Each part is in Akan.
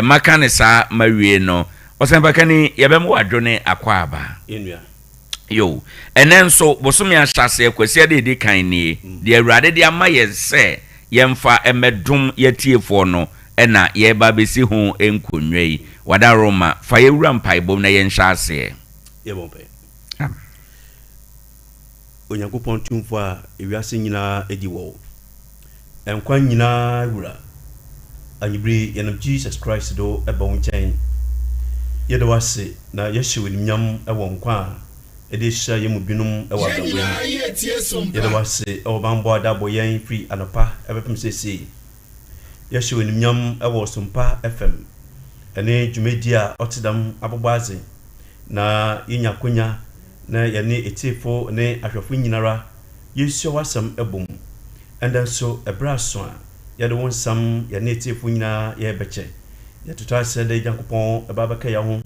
Maka ne saa mawie no, ɔsɛmpakani, yɛbɛma wadwone akɔ aba. Yɛnua. Yo, ɛnɛ nso bosome ahyɛaseɛ Kwasiada ɛdi kan nie. Deɛ Awurade de ama yɛn sɛ yɛmfa mmɛdom yɛatiefoɔ no ɛna yɛreba abɛsi ho nkonnwa yi. Wadaroma, fa yɛwura mpaebom na yɛnhyɛ aseɛ. Yɛbɔ mpae. Amen. Onyankopɔn tumfoɔ a ewiase nyinaa di wɔ wo, nkwa nyinaa wura, anwummere yi yɛnam Jesus Christ do ba wo nkyɛn. Yɛda wo ase na yɛhyɛ wo animuonyam wɔ nkwa a ɛde ahyira yɛn mu binom wɔ abrabɔ yi mu. Yɛda wo ase wɔ bammɔ a ɛde abɔ yɛn firi anɔpa bɛpem seesei. Yɛhyɛ wo animuonyam wɔ Sompa FM ne dwumadie a ɔte dɛm abobɔ adze na yɛnya akwanya na yɛne etiefo ne ahwɛfo nyinara yɛsua w'asɛm bɔ mu. Ɛndɛ nso ɛberɛ aso a yɛde wo nsɛm yɛne etiefo nyinaa yɛrebɛkyɛ. Yɛtotɔ asɛ dɛ Nyankopɔn ɛba bɛka yɛn ho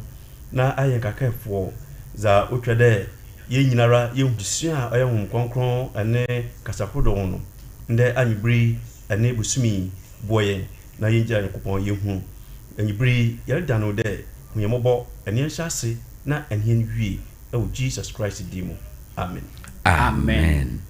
na ayɛ nkaekaefoɔ dza otwa dɛ yɛn nyinara yɛhu sua a ɔyɛ Honhom Kronkron ne kasa horow ho no. Ndɛ anwummere yi ne bosome yi boa yɛn na yɛngyina Nyankopɔn yɛhu. Anwummere yi yɛreda no dɛ hu yɛn mmɔbɔ ɛne yɛn hyɛ ase na ɛne yɛn wie ɛwɔ Jesus Christ din mu. Amen. Amen.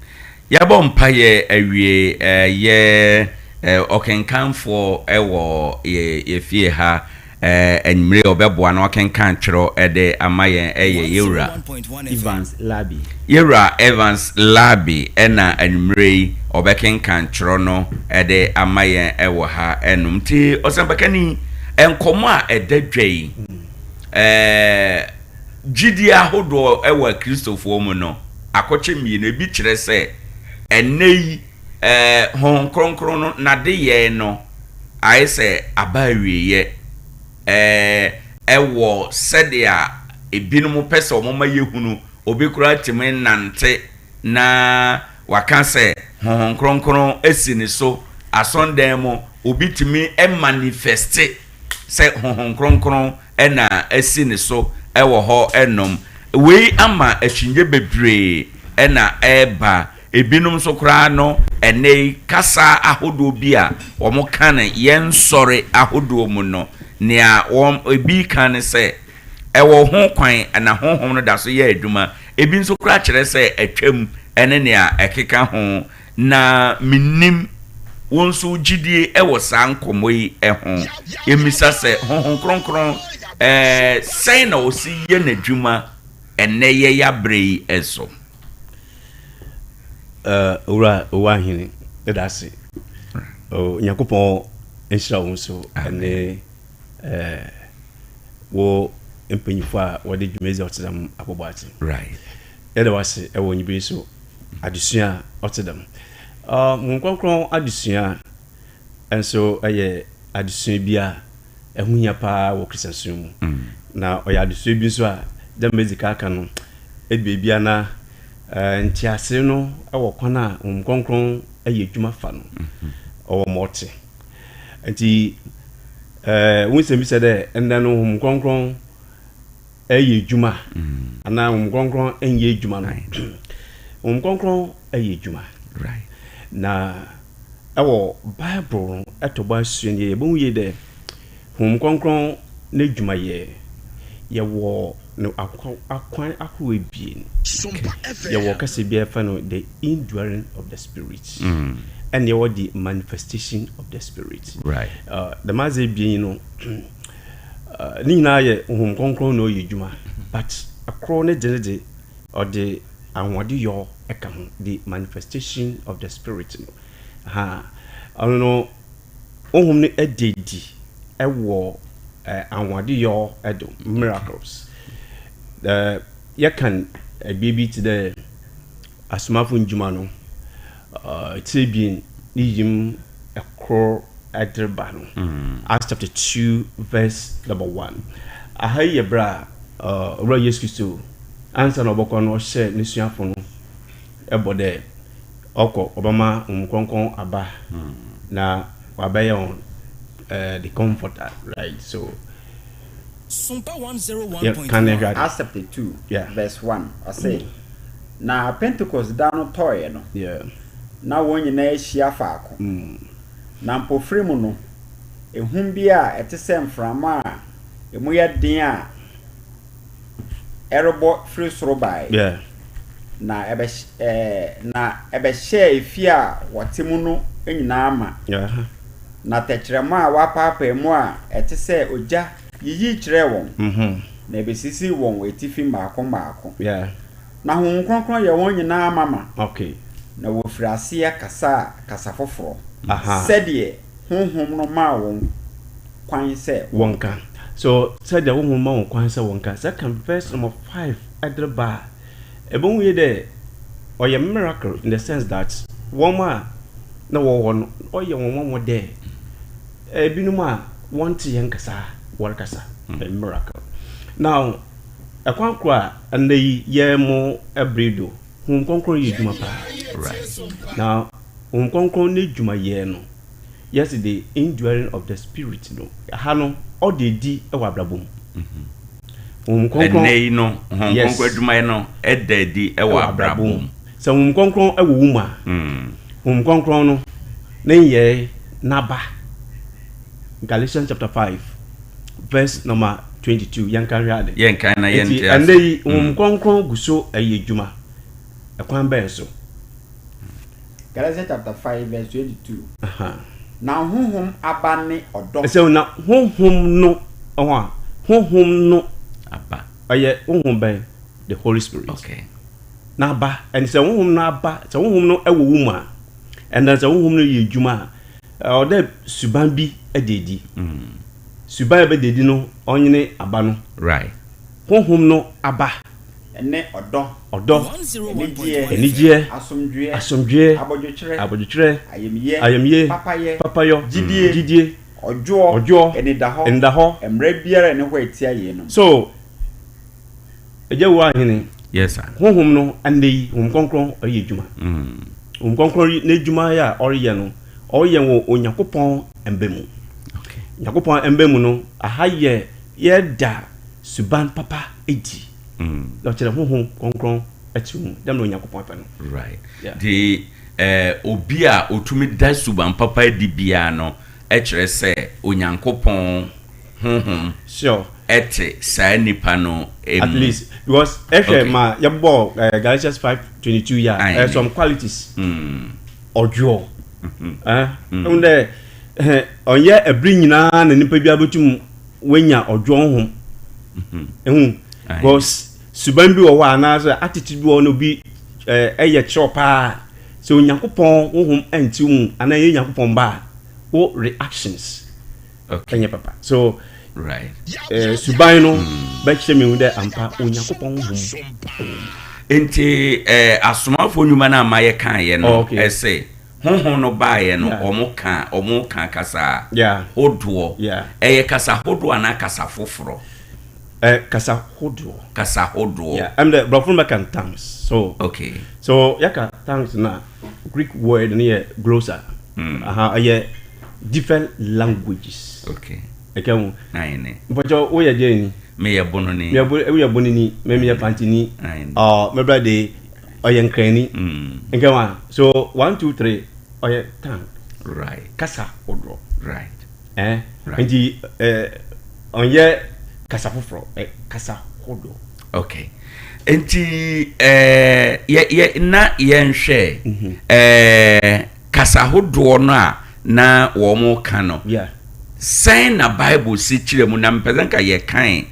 Yɛabɔ mpaeɛ awie. Yɛ ɔkenkanfoɔ ɛwɔ yɛ fie ha anwummere ɔbɛboa na ɔkenkan twerɛ ɛde ama yɛn ɛyɛ yɛwura Evans Labi. Yɛwura Evans Labi ɛna anwummere yi ɔbɛkenkan twerɛ no ɛde ama yɛn ɛwɔ ha ɛnom. Nti ɔsɛmpakani, nkɔmmɔ a ɛda dwa yi, gyidie ahodoɔ ɛwɔ Akristofoɔ mu no akɔkyɛ mmienu. Ebi kyerɛ sɛ ɛnɛ yi Honhom Kronkron no n'ade yɛn no ayɛ sɛ aba awieeɛ ɛwɔ sɛdeɛ ebinom pɛ sɛ wɔn ma yɛhunu. Obi koraa tumi nante na waka sɛ Honhom Kronkron asi ne so asɔndan mu. Obi tumi manifest sɛ Honhom Kronkron ɛna asi ne so ɛwɔ hɔ ɛnom. Wei ama akyinnyɛ bebree ɛna ɛreba. Ebinom nso koraa no, ɛnɛ yi kasa ahodoɔ bi a wɔn ka no yɛn nsɔre ahodoɔ mu no, nea wɔn ebi ka ne sɛ ɛwɔ ho kwan na Honhom no da so yɛ adwuma. Ebi nso koraa kyerɛ sɛ atwam ɛne nea ɛkeka ho. Na menim wɔn nso gyidie ɛwɔ saa nkɔmmɔ yi ho. Emisa sɛ Honhom Kronkron sɛn na ɔsi yɛ n'adwuma ɛnɛ yɛ yabere yi ɛso? Owura Owura Ahene, ɛda ase. Onyankopɔn nhyira wo nso ɛne wo mpanyinfo a wɔde dwumadzi a ɔte dɛm akɔbɔ ase. Yɛda wo ase ɛwɔ nyibiri so adesua a ɔte dɛm. Honhom Kronkron adesua nso ɛyɛ adesua bi a ɛho hia paa wɔ Kristiansom mu. Na ɔyɛ adesua bi nso a dɛ medzi ka aka no, edu beebi a na ntease no wɔ kwan a Honhom Kronkron yɛ adwuma fa no, ɔwɔ ma ɔte. Nti wo nsɛm bi sɛ dɛ ɛnnɛ no Honhom Kronkron ɛyɛ adwuma anaa Honhom Kronkron nyɛ adwuma no. Honhom Kronkron ɛyɛ adwuma. Na ɛwɔ Bible no ɛtɔ bɔ asua nie, yɛbɛhu yie dɛ Honhom Kronkron n'adwumayɛ yɛwɔ no akwan ahorow ebien. Yɛwɔ kasa bi a yɛfrɛ no the indwelling of the Spirit ɛna yɛwɔ the manifestation of the Spirit. Dɛm adze ebien yi no, ne nyinaa yɛ Honhom Kronkron na ɔyɛ adwuma, but ɛkoro ne de ne de ɔde ahoɔden yɔ ɛka ho, the manifestation of the Spirit no. Ha ɔno no, Honhom no ɛda adi ɛwɔ ahoɔden yɔ ɛdo, miracles. Yɛkan ebie bi te dɛ Asomafo Ndwuma no 2 ne yim 1 ɛde ba no, Acts chapter 2 verse number 1. Aha yi yɛ berɛ a Owura Yesu Kristo ansa na ɔbɛkɔ no, ɔhyɛ n'asuafo no ɛbɔ dɛ ɔkɔ ɔbɛma Honhom Kronkron aba na wabɛyɛ wɔn the Comforter, right? So yeah, kan hwɛ ade. Acts chapter 2 verse 1, ɔse, na Pentecost da no tɔeɛ no, na wɔn nyinaa ahyia faako. Na mpofiri mu no, Ehum bi a ɛte sɛ mframa a emu yɛ den a ɛrebɔ firi soro bae, na na ɛbɛhyɛɛ efie a wɔte mu no nyinaa ma. Na tɛkyerɛma a wɔapaapae mu a ɛte sɛ ogya yiyii kyerɛɛ wɔn, na ebesisii wɔn atifi mmaako mmaako. Na Honhom Kronkron yɛɛ wɔn nyinaa mama, na wɔfirii aseɛ kasaa kasa foforɔ, sɛdeɛ Honhom no maa wɔn kwan sɛ wɔnka. So sɛdeɛ Honhom ma wɔn kwan sɛ wɔnka. Sɛ ɛka verse number 5 de reba a, ɛbɛhu yie dɛ ɔyɛ miracle in the sense that wɔn a na wɔwɔ hɔ no, ɔyɛ wɔn nwanwa dɛ ebinom a wɔnte yɛn kasa wɔrekasa. Ɛyɛ miracle. Now, ɛkwan koro a ɛnnɛ yi yɛn mo bere do, Honhom Kronkron yɛ adwuma paa. Right. Now, Honhom Kronkron n'edwumayɛ no, yɛse the indwelling of the spirit no, ha no ɔda edi wɔ abrabɔ mu. Honhom Kronkron. Ɛnnɛ yi no, Honhom Yes. Kronkron adwumayɛ no da adi wɔ abrabɔ mu. Sɛ Honhom Kronkron wɔ wo mu a, Honhom Kronkron no ne nyɛe n'aba. Galatians chapter 5 verse number 22, yɛnka nhwɛ ade. Yɛnkan na Enti yɛnte ase. ɛnnɛ yi, Honhom Kronkron gu so yɛ adwuma. Ɛkwan bɛn so? Galatians chapter 5 verse 22. Na honhom aba ne ɔdɔ. Sɛ na honhom no ho a, honhom no aba. Ɔyɛ honhom bɛn? The Holy Spirit. Okay. N'aba. Ɛne sɛ honhom no aba, sɛ honhom no wɔ wo mu a, ɛnna sɛ honhom no yɛ adwuma a, ɔdɛ suban bi de adi. Suban a ɛbɛda adi no, ɔnyene aba no. Right. Honhom no aba. Ne ɔdɔ. Ɔdɔ. Anigyeɛ. Anigyeɛ. Asomdwoeɛ. Asomdwoeɛ. Abodwokyerɛ. Abodwokyerɛ. Ayamyɛ. Ayamye. Papayɛ. Papayɔ. Gyidie. Gyidie. Ɔdwoɔ. Ɔdwoɔ. Anidahɔ. Anidahɔ. Mmara biara nni hɔ a ɛtia yeinom. So, Agya Wuahene, Yes, sir. Honhom no ɛnnɛ yi, Honhom Kronkron reyɛ adwuma. Honhom Kronkron yi n'adwuma a ɔreyɛ no, ɔreyɛ wɔ Onyankopɔn mba mu. Okay. Onyankopɔn mba mu no, aha yɛ yɛda suban papa adi. Na ɔkyerɛ Honhom Kronkron te mu. Dɛm na Onyankopɔn pɛ no. Right. Yeah. Nti eh, obi a otumi da suban papa adi biara no kyerɛ sɛ Onyankopɔn honhom Sure. te saa nipa no At mu. least because ɛhwɛ Okay. ma yɛbɔ eh, Galatians 5:22 yi a, Aye. eh, some qualities. Ɔdwoɔ. Eh, ɛhu dɛ eh, ɔnyɛ ɛbere nyinaa na nipa biara bɛtum wanya ɔdwoɔ honhom. Ɛhu Aye. because suban bi wɔ hɔ a anaasɛ attitude bi wɔ hɔ na obi eh, ɛyɛ kyerɛw paa. Sɛ Onyankopɔn honhom ɛnte wo mu anaa ɛnyɛ Onyankopɔn ba a, wo reactions Okay. ɛnyɛ papa. So Right. eh, suban no bɛkyerɛ me hu dɛ ampa Onyankopɔn honhom wɔ mu. Nti eh, asomafoɔ nnwuma no a ma yɛkaeɛ no Oh, okay. ɛse honhom no baeɛ no Yeah. ɔmo ka ɔmo ka kasa Yeah. hodoɔ. Yeah. Ɛyɛ kasa hodoɔ anaa kasa foforɔ? Eh, kasa hodoɔ. Kasa hodoɔ. Yeah, ɛm dɛ borɔfo no bɛka no tongues. So, Okay. so yɛka tongues no a, Greek word no yɛ glossa. Aha, ɛyɛ different languages. Okay. Ɛka ho. Aane. Mpɔkyɛ woyɛ deɛ ni? Meyɛ bononi. Meyɛ bo, woyɛ bononi, me meyɛ fantini. Aane. Ɔ, me bra de ɔyɛ nkrani. Nka ho a, so one, two, three, ɔyɛ tongue. Right. Kasa hodoɔ. Right. Eh, Right. nti eh, ɔnyɛ kasa foforɔ, eh, kasa hodoɔ. Okay. Nti eh, yɛ, yɛ, na yɛnhwɛ eh, kasa hodoɔ no a na wɔn ka no. Yeah. Sɛn na Bible si kyerɛ mu na mepɛ sɛ nka yɛkan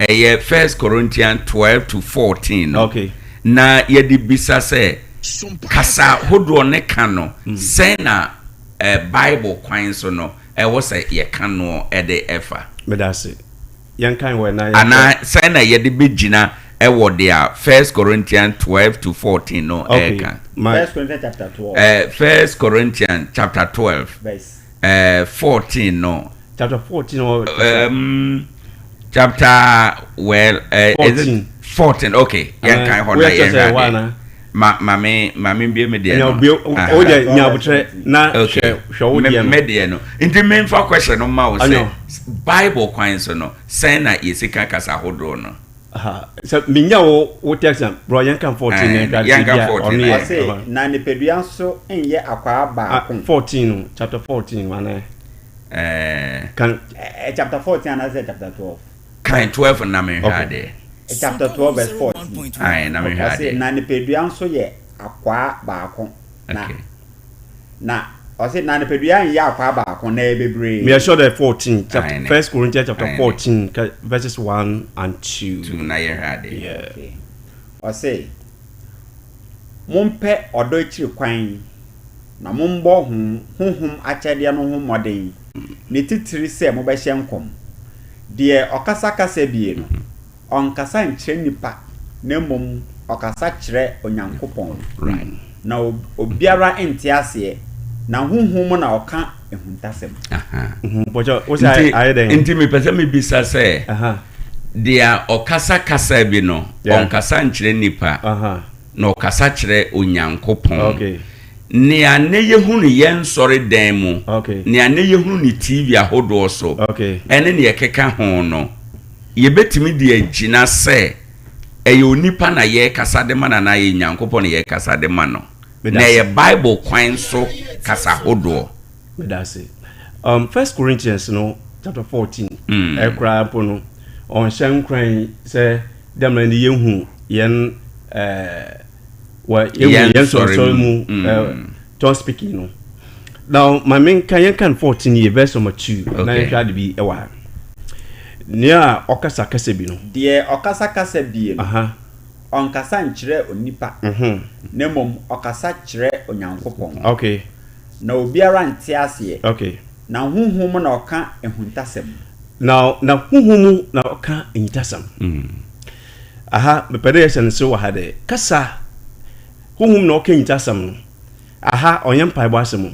ɛyɛ First Corinthians 12 to 14 no. Okay. Na yɛde bisa sɛ kasa hodoɔ ne ka no sɛn na eh, Bible kwan so no ɛwɔ sɛ yɛka noɔ ɛde ɛfa. Meda ase. Yɛnkan wɔ na yɛnkɔ. Anaa sɛn na yɛde bɛgyina ɛwɔ deɛ First Corinthians 12 to 14 no Okay. ɛka. Ma, First Corinthians chapter 12 First Corinthians chapter 12 verse 14 no. chapter 14 or chapter Chapter well is it 14. 14 okay yɛnkan hɔ na Woyɛ kyerɛ sɛ yɛnhwɛ ɛwɔ adeɛ anaa? ma ma me ma me bie me deɛ Ɛnyɛ no obi Aha. o deɛ nya abotrɛ na okay hwɛ hwɛ wo me deɛ no. me deɛ no nti memfa question no ma wo sɛ Anyo. Bible kwan so no sɛn na yɛsi ka kasa hodoɔ no Aha. Sɛ menya wo wo text a bro yɛnka 14 Eh, na yɛnhwɛ ade yɛnka sɛ bi a 14 ɔno na yɛ Ɔse, ɛhɔ. na nipadua nso nyɛ akwaa Ah, baako. 14 no chapter 14 no anaa? Ɛɛ. Kan. Ɛ chapter 14 anaasɛ chapter 12? Kan 12 na menhwɛ adeɛ. Chapter 12 verse 14. Ae, na menhwɛ Ɔse, adeɛ. na nipadua nso yɛ akwaa baako, na Okay. na ɔse na nipadua nyɛ akwaa baako, na ɛyɛ bebree. Meyɛ sure dɛ 14, chapter, Ae ne. First Corinthians chapter Ae ne. 14, ka- verses 1 and 2. 2 na yɛhwɛ adeɛ. Yeah. Okay. Ɔse, Mompɛ ɔdɔ akyiri kwan, na mommɔ honhom akyɛdeɛ no ho mmɔden, ne titire sɛ mobɛhyɛ nkɔm. Deɛ ɔkasa kasa bie no, ɔnkasa nkyerɛ nnipa na mmom ɔkasa kyerɛ Onyankopɔn. Na obiara nte aseɛ, na honhom mu na ɔka ahuntasɛm. Nti, nti mepɛ sɛ mebisa sɛ, deɛ ɔkasa kasa bi no, ɔnkasa nkyerɛ nnipa, na ɔkasa kyerɛ Onyankopɔn. Nea nnɛ yɛhunu yɛn nsɔredan mu, nea nnɛ yɛhunu ne TV ahodoɔ so, ɛne nea ɛkeka ho no, yɛbɛtumi de agyina sɛ ɛyɛ onipa na yɛrekasa de ma no anaa ɛyɛ Nyankopɔn na yɛrekasa de ma no. Na ɛyɛ Bible kwan so kasa hodoɔ. Meda ase. Um, First Corinthians no chapter 14 mm. ɛkoraa mpo no ɔnhyɛ nkuran sɛ dɛm na yɛhu yɛn ɛɛ wɔ yɛhu yɛn nsɔrɔsɔrɔ mu mm. ɛɛ tongue speaking no. Now maame nka yɛn kan 14 yɛ verse number 2 na yɛhwɛ ade bi ɛwɔ ha. Nea ɔkasa kasa bi no. Deɛ ɔkasa kasa bie no. Uh -huh. Ɔnkasa nkyerɛ onipa, na mmom ɔkasa kyerɛ Onyankopɔn. Okay. Na obiara nte aseɛ. Okay. Na honhom mu na ɔka ahuntasɛm. Na na honhom mu na ɔka ahintasɛm. Aha, mepɛ dɛ yɛhyɛ no nsew wɔ ha dɛ, kasa honhom na ɔka ahintasɛm no, aha ɔnnyɛ mpaebɔ asɛm o.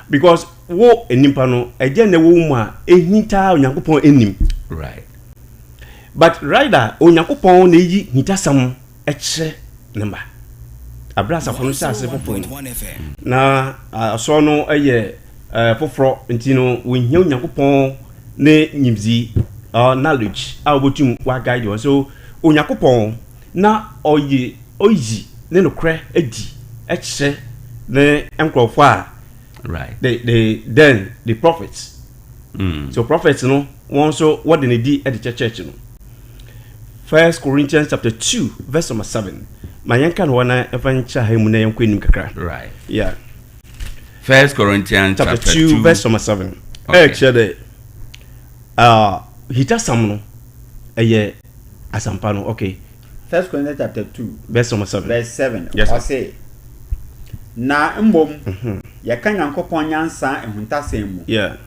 Because wo nyimpa no, ɛdeɛn na ɛwɔ wo mu a ehinta a Onyankopɔn nnim? Right. But rather Onyankopɔn na eyi hintasɛm kyerɛ ne mma. Abere asafo no hyɛ ase foforo no, na asɔr no yɛ foforɔ nti no wɔhia Onyankopɔn ne nyimdzee, knowledge a obotum wa guide wɔn. So Onyankopɔn na ɔyi oyi ne nokorɛ adi kyerɛ ne nkorɔfoɔ a Right. the the then the prophets. So prophets no wɔn nso wɔde ne di de kyɛ church no. First Corinthians chapter 2 verse number 7. Ma yɛn ka no hɔ na ɛfa nkyerɛ ha mu na yɛn kɔ anim kakra. Right. Yeah. First Corinthians chapter 2 verse number 7. Okay. Ɛkyerɛ dɛ hitasam no ɛyɛ asampa no. Okay. First Corinthians chapter 2 verse number 7. Verse 7. Yes. Ɔse, na mmom yɛka Nyankopɔn nyansa ahuntasɛm mu. Yeah.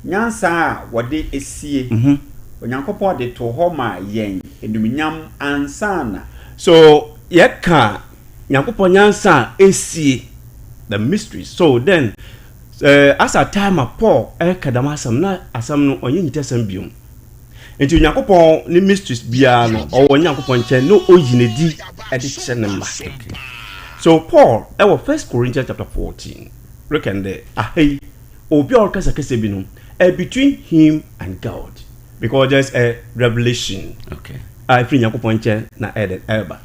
Nyansa a wɔde esie. Onyankopɔn de too hɔ ma yɛn animuonyam ansa na. So yɛka Nyankopɔn nyansa a esie, the mysteries. So then as a time a Paul ɛka dɛm asɛm na asɛm no ɔnyɛ nyitasɛm biom. Nti Onyankopɔn ne mysteries biara no ɔwɔ Nyankopɔn nkyɛn na oyi ne di ɛde kyerɛ ne mma. So Paul ɛwɔ First Corinthians chapter 14 rekɛn dɛ aha yi obi a ɔrekasakasa bi no ɛ between him and God because there's a revelation Okay. a ɛfiri Nyankopɔn nkyɛn na ɛyɛ dɛ ɛreba.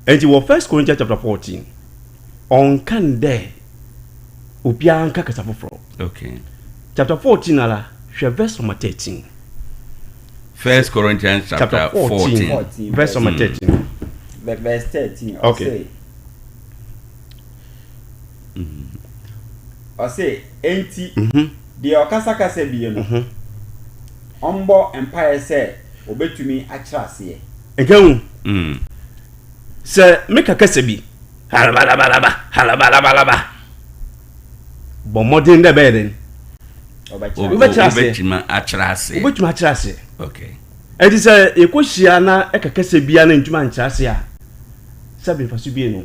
Nti wɔ First Corinthians chapter 14 ɔnka n dɛ obiara nka kasa foforɔ. Okay. Chapter 14 ara hwɛ verse number 13. First Corinthians chapter, Chapter 14, 14. 14 verse number 13. Verse 13. Ɔse, enti deɛ ɔkasa kasa bie no, ɔmbɔ mpaeɛ sɛ obetumi akyerɛ aseɛ. Nka hu sɛ meka kasa bi halabalabalaba halabalabalaba bɔ mmɔden dɛ bɛyɛ den Ɔbɛkyerɛ Wobɛkyerɛ aseɛ. Wobɛtumi akyerɛ aseɛ. Wobɛtumi akyerɛ aseɛ. Okay. Ɛnti sɛ yɛkɔhyia na ɛka kasa bia na ntumi ankyerɛ aseɛ a, sɛ mfaso bie no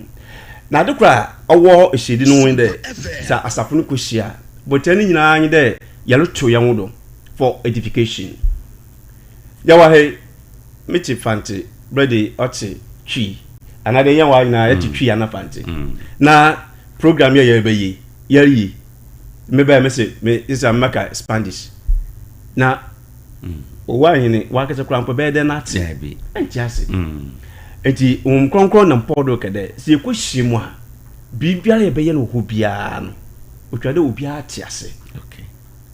na ade kora a ɔwɔ ehyiadi no ho dɛ sɛ asafo no kɔhyia botae no nyinaa nye dɛ yɛreto yɛn ho do for edification. Yɛwɔ ha yi, mete Fante, brɛde ɔte Twi anaadɛ yɛn wɔ nyinaa yɛte Twi ana Fante na program yɛ yɛrebɛyɛ yɛreyi mebɛyɛ me se me sɛ mɛka Spanish na owó ahene wakasa kora mpo bɛyɛ dɛ n'ate Daabi. Ɛnte ase. Nti wɔn kronkron nam Paul do kɛdɛ sɛ yɛkɔ hyia mu a, biribiara yɛbɛyɛ no wɔ hɔ biara no otwa dɛ obiara te ase. Okay.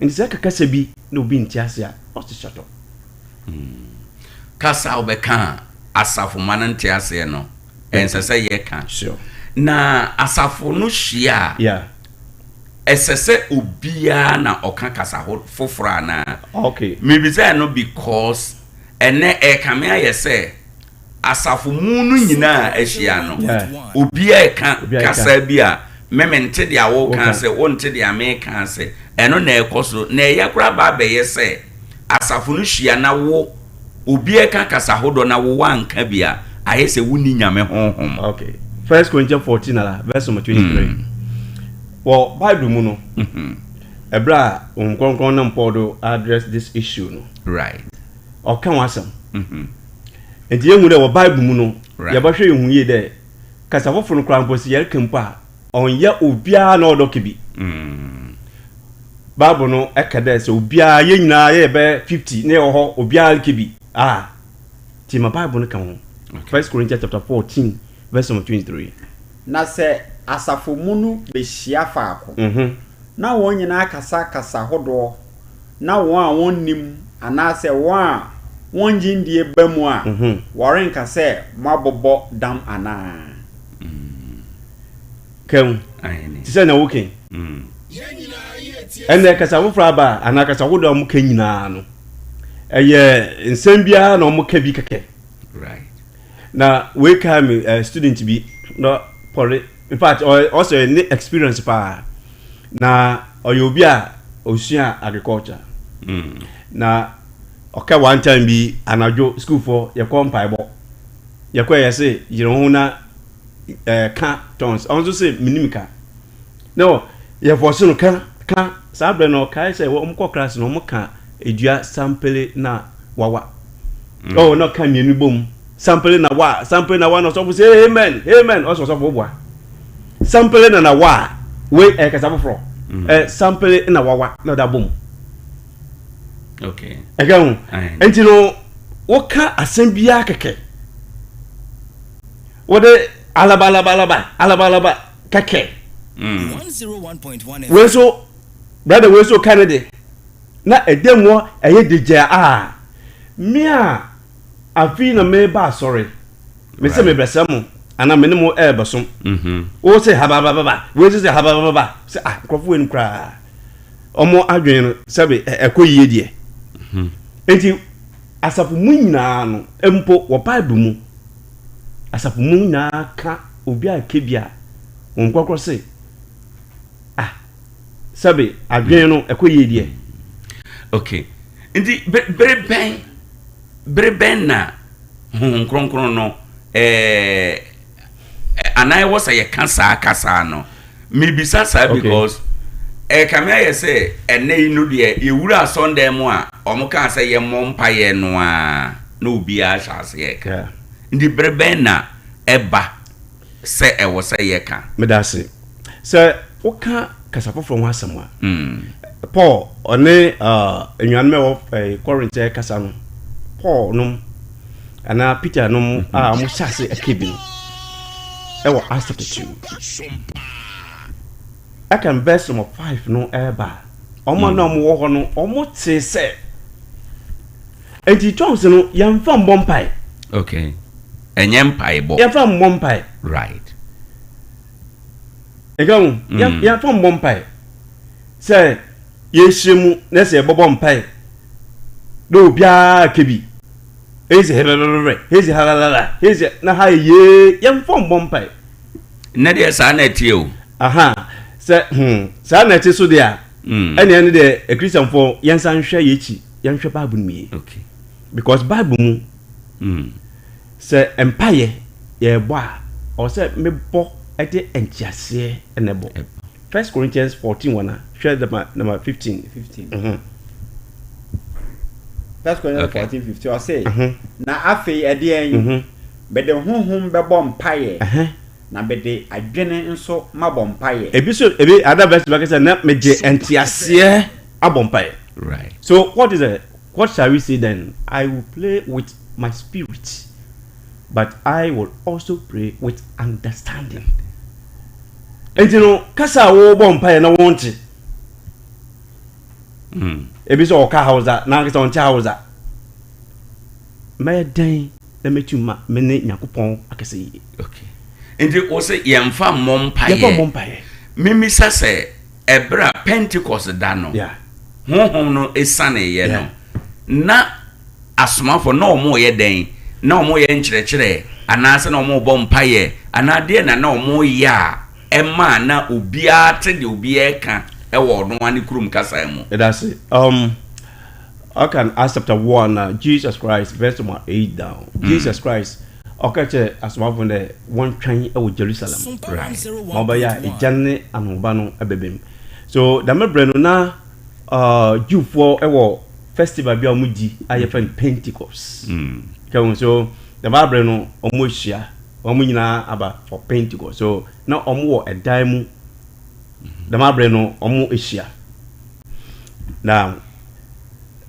Nti sɛ ɛka kasa bi na obi nte ase a, ɔse shut up. Kasa a wobɛka a asafo mma no nte aseɛ no, ɛnsɛ sɛ yɛka. Sure. Na asafo no hyia a, Yeah. ɛsɛ sɛ obiara na ɔka kasa ho foforɔ anaa? Okay. Mebisa ɛno because ɛnɛ ɛrekame ayɛ sɛ asafo mu no nyinaa ahyia no, obiara reka kasa bi a me mente deɛ woka ase, wonte deɛ meka ase. Ɛno na ɛkɔ so. Na ɛyɛ koraa ba abɛyɛ sɛ asafo no hyia na wo obi reka kasa hodoɔ na wo woanka bi a, ayɛ sɛ wonni Nyame honhom. Okay. First Corinthians 14 ara, verse number 23. Mm. Wɔ Bible mu no, ɛberɛ a Honhom Kronkron nam Paul do address this issue no, right. ɔka ho asɛm. Mm-hmm. Ntsi yehu dɛ wɔ Bible mu no, yɛbɔhwɛ yehu yie dɛ kasa fofor no koraa mpo sɛ yɛreka mpo a, ɔnnyɛ obiara na ɔwɔ dɛ ɔka bi. Bible no ka dɛ sɛ obiara, hɛn nyina yɛyɛ bɛyɛ 50 na yɛwɔ hɔ, obiara reka bi a, tsie ma Bible no ka ho. First Corinthians chapter 14 verse number 23. Na sɛ asafo mu no behyia faako, na wɔn nyinaa kasa kasa hodoɔ, na wɔn a wɔnnim anaasɛ wɔn a wɔnnye nndie ba mu a, wɔrenka sɛ moabobɔ dam anaa? Ka mu, te sɛ nea woka yi. Ɛnnɛ, kasa foforɔ aba a, anaa kasa hodoɔ a wɔka nyinaa no, ɛyɛ nsɛm biara na wɔka bi kɛkɛ. Na wei kae me eh, student bi na pɔre in fact ɔsɛ ne experience paa na ɔyɛ obi a ɔsua agriculture mm. na ɔka one time bi anadwo sukuufoɔ yɛkɔ mpaebɔ yɛkɔ yɛ se yere ho na eh, ka tons ɔno nso se menim ka na yɛfɔ so no ka ka saa berɛ no ɔkae sɛ wɔn kɔ class no wɔn ka edua sampele na wawa mm. oh na ɔka mmienu bom sampele na wa sampele na wa na ɔsɔfo sɛ amen amen ɔsɔ ɔsɔfo boa sampele na na wa wei ɛyɛ kasa foforɔ mm. ɛ sampele na wawa na ɔda bom okay ɛka ho nti no woka asɛm biara kɛkɛ wɔde alabalabalaba alabalaba kɛkɛ mm. wei nso brother wei nso ka ne de na ɛdɛm hɔ ɛyɛ degya a me a afei na meba asɔre me sɛ mebɛsɛ mo anaa me ne mo ɛrebɛsom mm-hmm. wo sɛ hababababa wei nso sɛ hababababa sɛ ah nkurɔfoɔ wei no koraa ɔmo adwene no sɛbe ɛkɔ yie deɛ mm-hmm. nti asafo mu nyinaa no mpo wɔ bible mu asafo mu nyinaa ka obi a ɛka bi a wɔn kɔkɔ se ah sɛbe adwene no ɛkɔ yie deɛ. Okay nti bere bɛn bere bɛn na Honhom Kronkron no ɛɛ anaa ɛwɔ sɛ yɛka saa kasa no mebisa saa because ɛkame ayɛ sɛ ɛnɛ yi no deɛ yɛwura asɔndan mu a wɔn kaa sɛ yɛmmɔ mpaeɛ no a na obiara hyɛ aseɛ ka nti bere bɛn na ɛba sɛ ɛwɔ sɛ yɛka. Meda ase. Sɛ woka kasa foforɔ ho asɛm a, Paul ɔne anuanom a ɛwɔ Corinth kasa no, Paul nom anaa Peter nom a wɔhyɛ ase ɛka bi no ɛwɔ Acts chapter 2. Ɛka verse number 5 no ɛreba a, wɔn a na wɔwɔ hɔ no, wɔn tee sɛ Enti tongues no yɛmfa mbɔ mpae. Okay. Ɛnyɛ mpaebɔ. Yɛmfa mbɔ mpae. Right. Ɛka ho. Mm. Yɛmfa mbɔ mpae. Sɛ yɛhyia mu na sɛ yɛbɔbɔ mpae na obiara ka bi. Ezi hɛbɛbɛbɛ, ezi halalala, ezi na ha yɛ yɛmfa mbɔ mpae. Nnɛ deɛ saa na ɛteɛ o. Aha, sɛ hmm, saa na ɛte so deɛ a, mm. ɛne ɛne deɛ akristianfoɔ yɛnsan nhwɛ yɛn akyi. Yɛnhwɛ Bible no mu yie. Okay. Because Bible mu, mm. sɛ mpaeɛ yɛrebɔ a, ɔwɔ sɛ mebɔ de nteaseɛ na ɛbɔ. First Corinthians 14 wɔn a, hwɛ number number 15. 15. Mm -hmm. First Corinthians okay. 14 15 ɔse, mm -hmm. na afei ɛdeɛn, mm -hmm. mede honhom bɛbɔ mpaeɛ. Uh -huh. Na mede adwene nso mabɔ mpaeɛ. Ebi so ebi other verse bɛka sɛ na megye nteaseɛ abɔ mpaeɛ. Right. So what is it? What shall we say then? I will play with my spirit, but I will also pray with understanding. Nti no kasa a wɔrebɔ mpaeɛ na wɔnte. Ebi sɛ ɔka Hausa, n'ankasa ɔnte Hausa. Mɛyɛ dɛn na mɛtumi ma me ne Nyankopɔn akasa yie? Okay. Nti wo se yɛmfa mmɔ mpaeɛ. Yɛmfa mmɔ mpaeɛ. Memisa sɛ ɛberɛ a Pentecost da no, yeah. Honhom no sianeeɛ no, na asomafoɔ na wɔreyɛ dɛn? Na wɔreyɛ nkyerɛkyerɛ anaasɛ na wɔrebɔ mpaeɛ anaa deɛ na na wɔreyɛ a ɛmaa na obiara te deɛ obiara reka wɔ ɔno ara ne kurom kasa mu? Yɛda ase. Um, ɔka no Acts chapter 1 na Jesus Christ verse number 8 down. Mm. Jesus Christ ɔka kyerɛ asomafo no dɛ wɔntwɛn wɔ Jerusalem. Right. Ma ɔbɛyɛ a egya ne anohoba no bɛba mu. So dɛm berɛ no na uh, Jewfoɔ wɔ festival bi a wɔdi a yɛfrɛ no Pentecost. Mm. Kɛhu so dɛm aberɛ no wɔn ahyia wɔn nyinaa aba for Pentecost. So na wɔn wɔ ɛdan mu dɛm aberɛ no wɔn ahyia. Na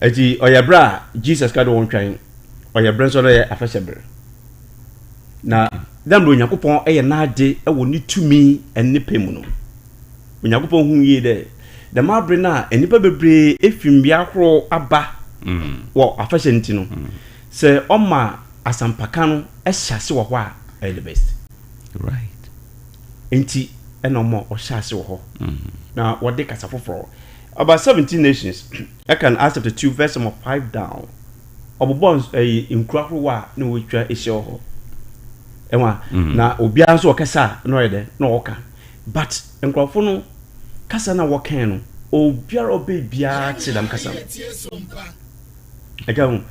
eti ɔyɛ berɛ a Jesus ka de wɔn twɛn ɔyɛ berɛ nso na ɔyɛ afahyɛ berɛ. Na dɛm berɛ Onyankopɔn yɛ n'ade wɔ ne tumi ne pɛ mu no. Onyankopɔn hui yie dɛ dɛm aber no a nyimpa beberee efi mbea ahorow aba wɔ afahyɛ no ntsi no, sɛ ɔma asɛmpakã no hyɛ ase wɔ hɔ a, ɔyɛ the best. Right. Ntsi na ɔma ɔhyɛ ase wɔ hɔ na wɔde kasa fofor. About 17 nations, ɛka no Acts chapter 2 verse number 5 down, ɔbobɔɔ ɛyi nkuro ahorow a na wɔatwa ahyia wɔ hɔ. Ɛwa, na obiara nso ɔkasa a na ɔyɛ dɛ na ɔka. But nkorɔfo no kasa no a wɔkãe no, obiara a ɔbɛe biara tsee dɛm kasa no. Ɛka ho.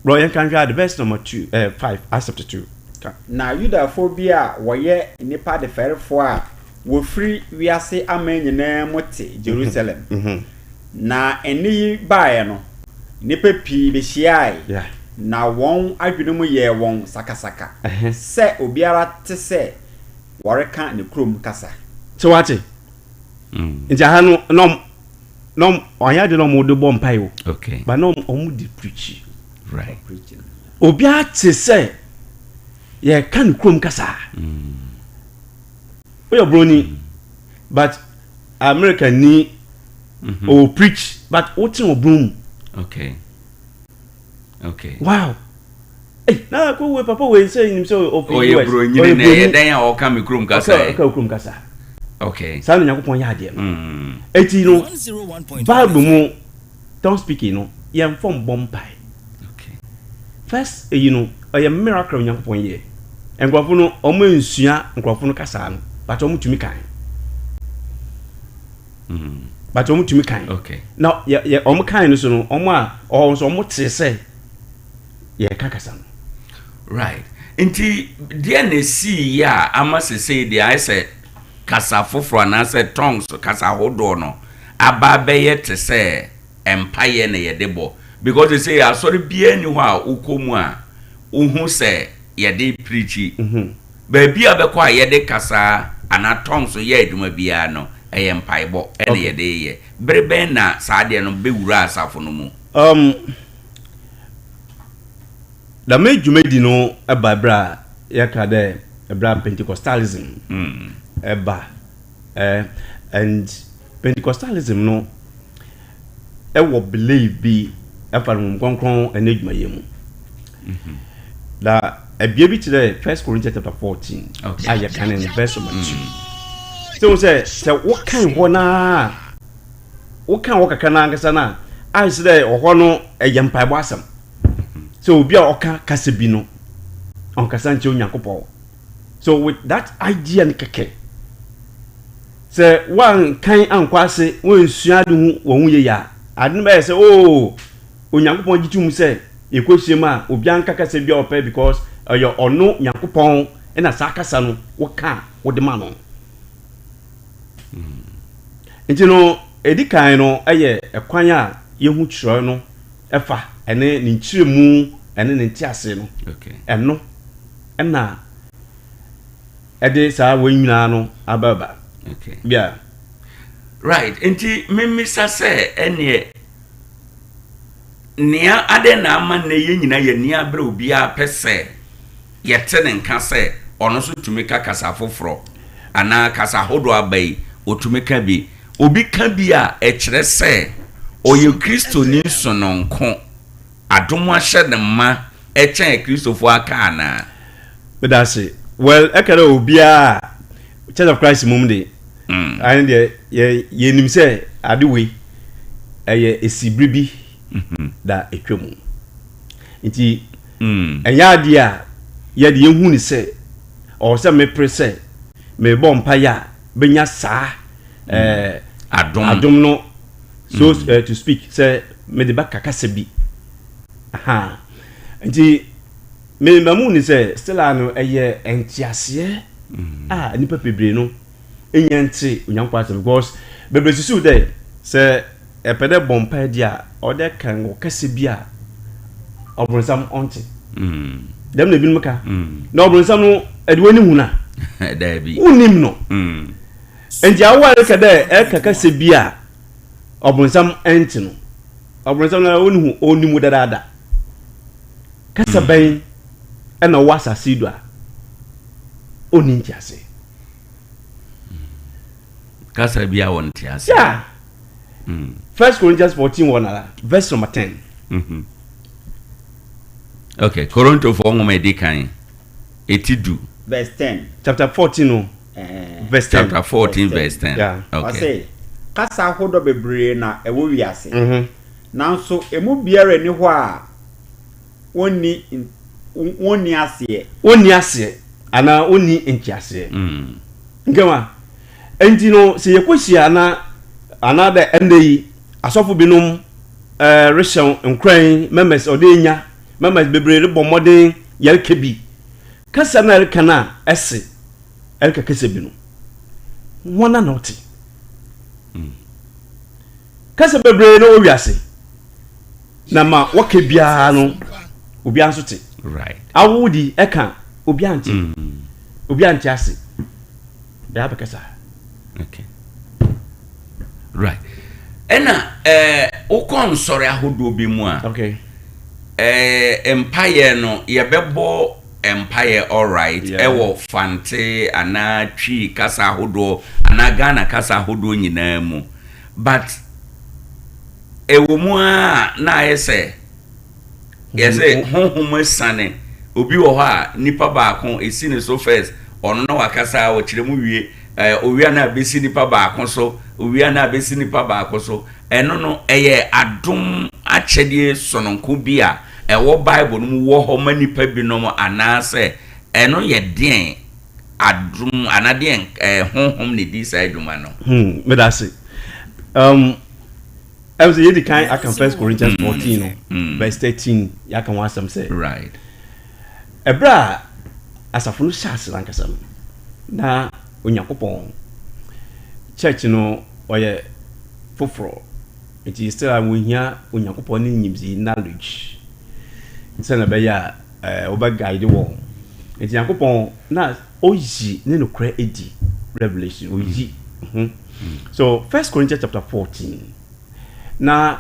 Bro, yɛnka nhwɛ ade, verse number 2, eh, 5, Acts chapter 2. Ka. Na Yudafoɔ bi a wɔyɛ nnipa adefɛrefoɔ a wɔfiri wiase aman nyinaa mu te Jerusalem. Na nne yi baeɛ no, nnipa pii bɛhyiae, na wɔn adwene mu yɛɛ wɔn sakasaka sɛ obiara te sɛ wɔreka ne kurom kasa. So wate? Nti aha no na ɔm na ɔm ɔnyɛ ade na ɔmo de bɔ mpae o. Okay. But na ɔmo ɔmo de preachi. Right. Obiara te sɛ yɛka ne kurom kasa. Woyɛ broni but America ni o preach but wote wɔ bron mu. Okay. Okay. Wow. Hey, na ko we papa we sɛ nim sɛ ofi US. Ɔyɛ bronyini na ɛyɛ dɛn a ɔka me kurom kasa yi. Ɔka kurom kasa. Okay. Saa na Nyankopɔn yɛ adeɛ no. Mm. Eti no Bible mu tongue speaking no yɛn fɔm bɔ mpae. Okay. First eyi no ɔyɛ miracle Nyankopɔn yɛ. Nkurɔfo no wɔn nsua nkurɔfo no kasa no but wɔn tumi kan. But wɔn tumi kan. Okay. Na yɛ yɛ wɔn kan no so no wɔn a ɔwɔ nso wɔn te sɛ yɛreka kasa no. Right. Nti deɛ na esii yɛ a ama sesei deɛ ayɛ sɛ kasa foforɔ anaasɛ tongues kasa ahodoɔ no aba abɛyɛ te sɛ mpaeɛ na yɛde bɔ because sesei asɔre biara nni hɔ a wokɔ mu a wohu sɛ yɛde preachi. Baabi a wobɛkɔ a yɛde kasa anaa tongues yɛ adwuma biara no ɛyɛ mpaebɔ na yɛde yɛ. Bere bɛn na saa adeɛ no bɛwuraa asafo no mu? Um, Dɛm dwumadzi no ba ber a yɛka dɛ ber a Pentecostalism ba. And Pentecostalism no wɔ belief bi fa no Honhom Krɔnkrɔn n'edwumayɛ mu. Na bea bi tse dɛ First Corinthians chapter 14 a yɛkanee no verse number 2. Sɛ wohu sɛ sɛ wokan hɔ no ara a, woka hɔ kakra no ankasa no a, ayɛ sɛ dɛ ɔhɔ no ɛyɛ mpaebɔ asɛm. Sɛ obi a ɔka kasa bi no, ɔnkasa nkyerɛ Onyankopɔn. So with that idea no kɛkɛ, sɛ woankan ankɔ ase, woansua ade ho wɔn ho yie a, ade no bɛyɛ sɛ oo, Onyankopɔn gye tom sɛ yɛkɔhyia mu a, obiara nka kasa bi a ɔpɛ because ɛyɛ ɔno Nyankopɔn na saa kasa no woka a wode ma no. Nti no, ɛdi kan no yɛ ɛkwan a yɛhu twerɛ no fa ɛne ne nkyerɛmu ɛne ne ntease no. Ɛno ɛna ɛde saa wei nyinaa no ababa. Okay. Yeah. Right. Nti mmisa sɛ ɛneɛ nea adɛn na ama nnɛ yɛn nyinaa yɛn ani abere obiara pɛ sɛ yɛte ne nka sɛ ɔno nso tumi ka kasa foforɔ anaa kasa ahodoɔ aba yi, ɔtumi ka bi. Obi ka bi a, ɛkyerɛ sɛ ɔyɛ Kristoni sononko, adom ahyɛ no ma kyɛn Akristofoɔ aka anaa? Meda ase. Well, ɛka dɛ obiara a Church of Christ mom de, ɛne deɛ yɛ yɛnim sɛ ade wei ɛyɛ esi bere bi da etwa mu. Nti ɛnyɛ adeɛ a yɛde yɛhu ne sɛ ɔwɔ sɛ mepere sɛ mebɔ mpaeɛ a bɛnya saa ɛɛ Adom. adom no so to speak sɛ mede bɛka kasa bi. Aha. Nti me ma mu ni sɛ still a no ɛyɛ nteaseɛ a nipa bebree no nya nte Onyankopɔn asɛm because bebree susu dɛ sɛ ɛpɛ dɛ bɔ mpae di a ɔdɛ kan wɔ kasa bi a ɔbronsam ɔnte. Dɛm na ebinom ka. Na ɔbronsam no ɛde w'ani hu na Daabi. Wonnim no. Nti awo a ɛreka dɛ ɛka kasa bi a ɔbronsam ɛnte no, ɔbronsam no ɔni hu ɔnim wo dadaada. Kasa bɛn ɛna ɔwɔ asase yi do a ɔnni ntease? Kasa bi a wɔnte ase. Yeah. First Corinthians 14 wɔ nara verse number 10. Okay, Korintofoɔ nwoma edi kan, eti 10. Verse 10. Chapter 14 no verse 10. Chapter 14 verse 10. Yeah. Okay. Ɔse, kasa ahodoɔ bebree na ɛwɔ wiase. Nanso emu biara nni hɔ a wɔnni aseɛ. Wɔnni aseɛ anaa wɔnni nteaseɛ. Nkɛma nti no sɛ yɛkɔhyia na anaa dɛ ɛnnɛ yi asɔfo binom rehyɛ nkuran members ɔde nya members bebree rebɔ mmɔden yɛreka bi kasa na ɛreka no a ɛse ɛreka kasa bi no wɔn na ɔte kasa bebree na wɔ wiase na ma wɔka biara no obiara nso te. Awo di ɛka obiara nte, obiara nte ase bɛyɛ abɛkasa. Okay, right. Ɛna wokɔ nsɔre ahodoɔ bi mu a, mpaeɛ no yɛbɛbɔ mpaeɛ alright ɛwɔ Fante anaa Twi kasa ahodoɔ anaa Ghana kasa ahodoɔ nyinaa mu, but ɛwɔ mu a na ayɛ sɛ yɛsɛ honhom asiane. Obi wɔ hɔ a nipa baako esi ne so first, ɔno na wakasa a ɔkyerɛ mu wie, owia na abɛsi nipa baako so, owia na abɛsi nipa baako so. Ɛno no ɛyɛ adom akyɛdeɛ sononko bi a ɛwɔ Bible no mu wɔ hɔ ma nipa binom, anaasɛ ɛno yɛ deɛn adom anaa deɛn honhom na ɛdi saa adwuma no? Meda ase. Ɛm sɛ yɛdi kan aka First Corinthians 14 no verse 13, yɛaka ho asɛm sɛ ɛberɛ a asafo no hyɛ ase ankasa no na Onyankopɔn church no ɔyɛ foforɔ, nti still a wɔhia Onyankopɔn ne nyimdzee, knowledge, sɛnea ɛbɛyɛ a wɔbɛ guide wɔn. Nti Nyankopɔn na ɔyi ne nokorɛ adi, revelation ɔyi ho. So First Corinthians chapter 14 na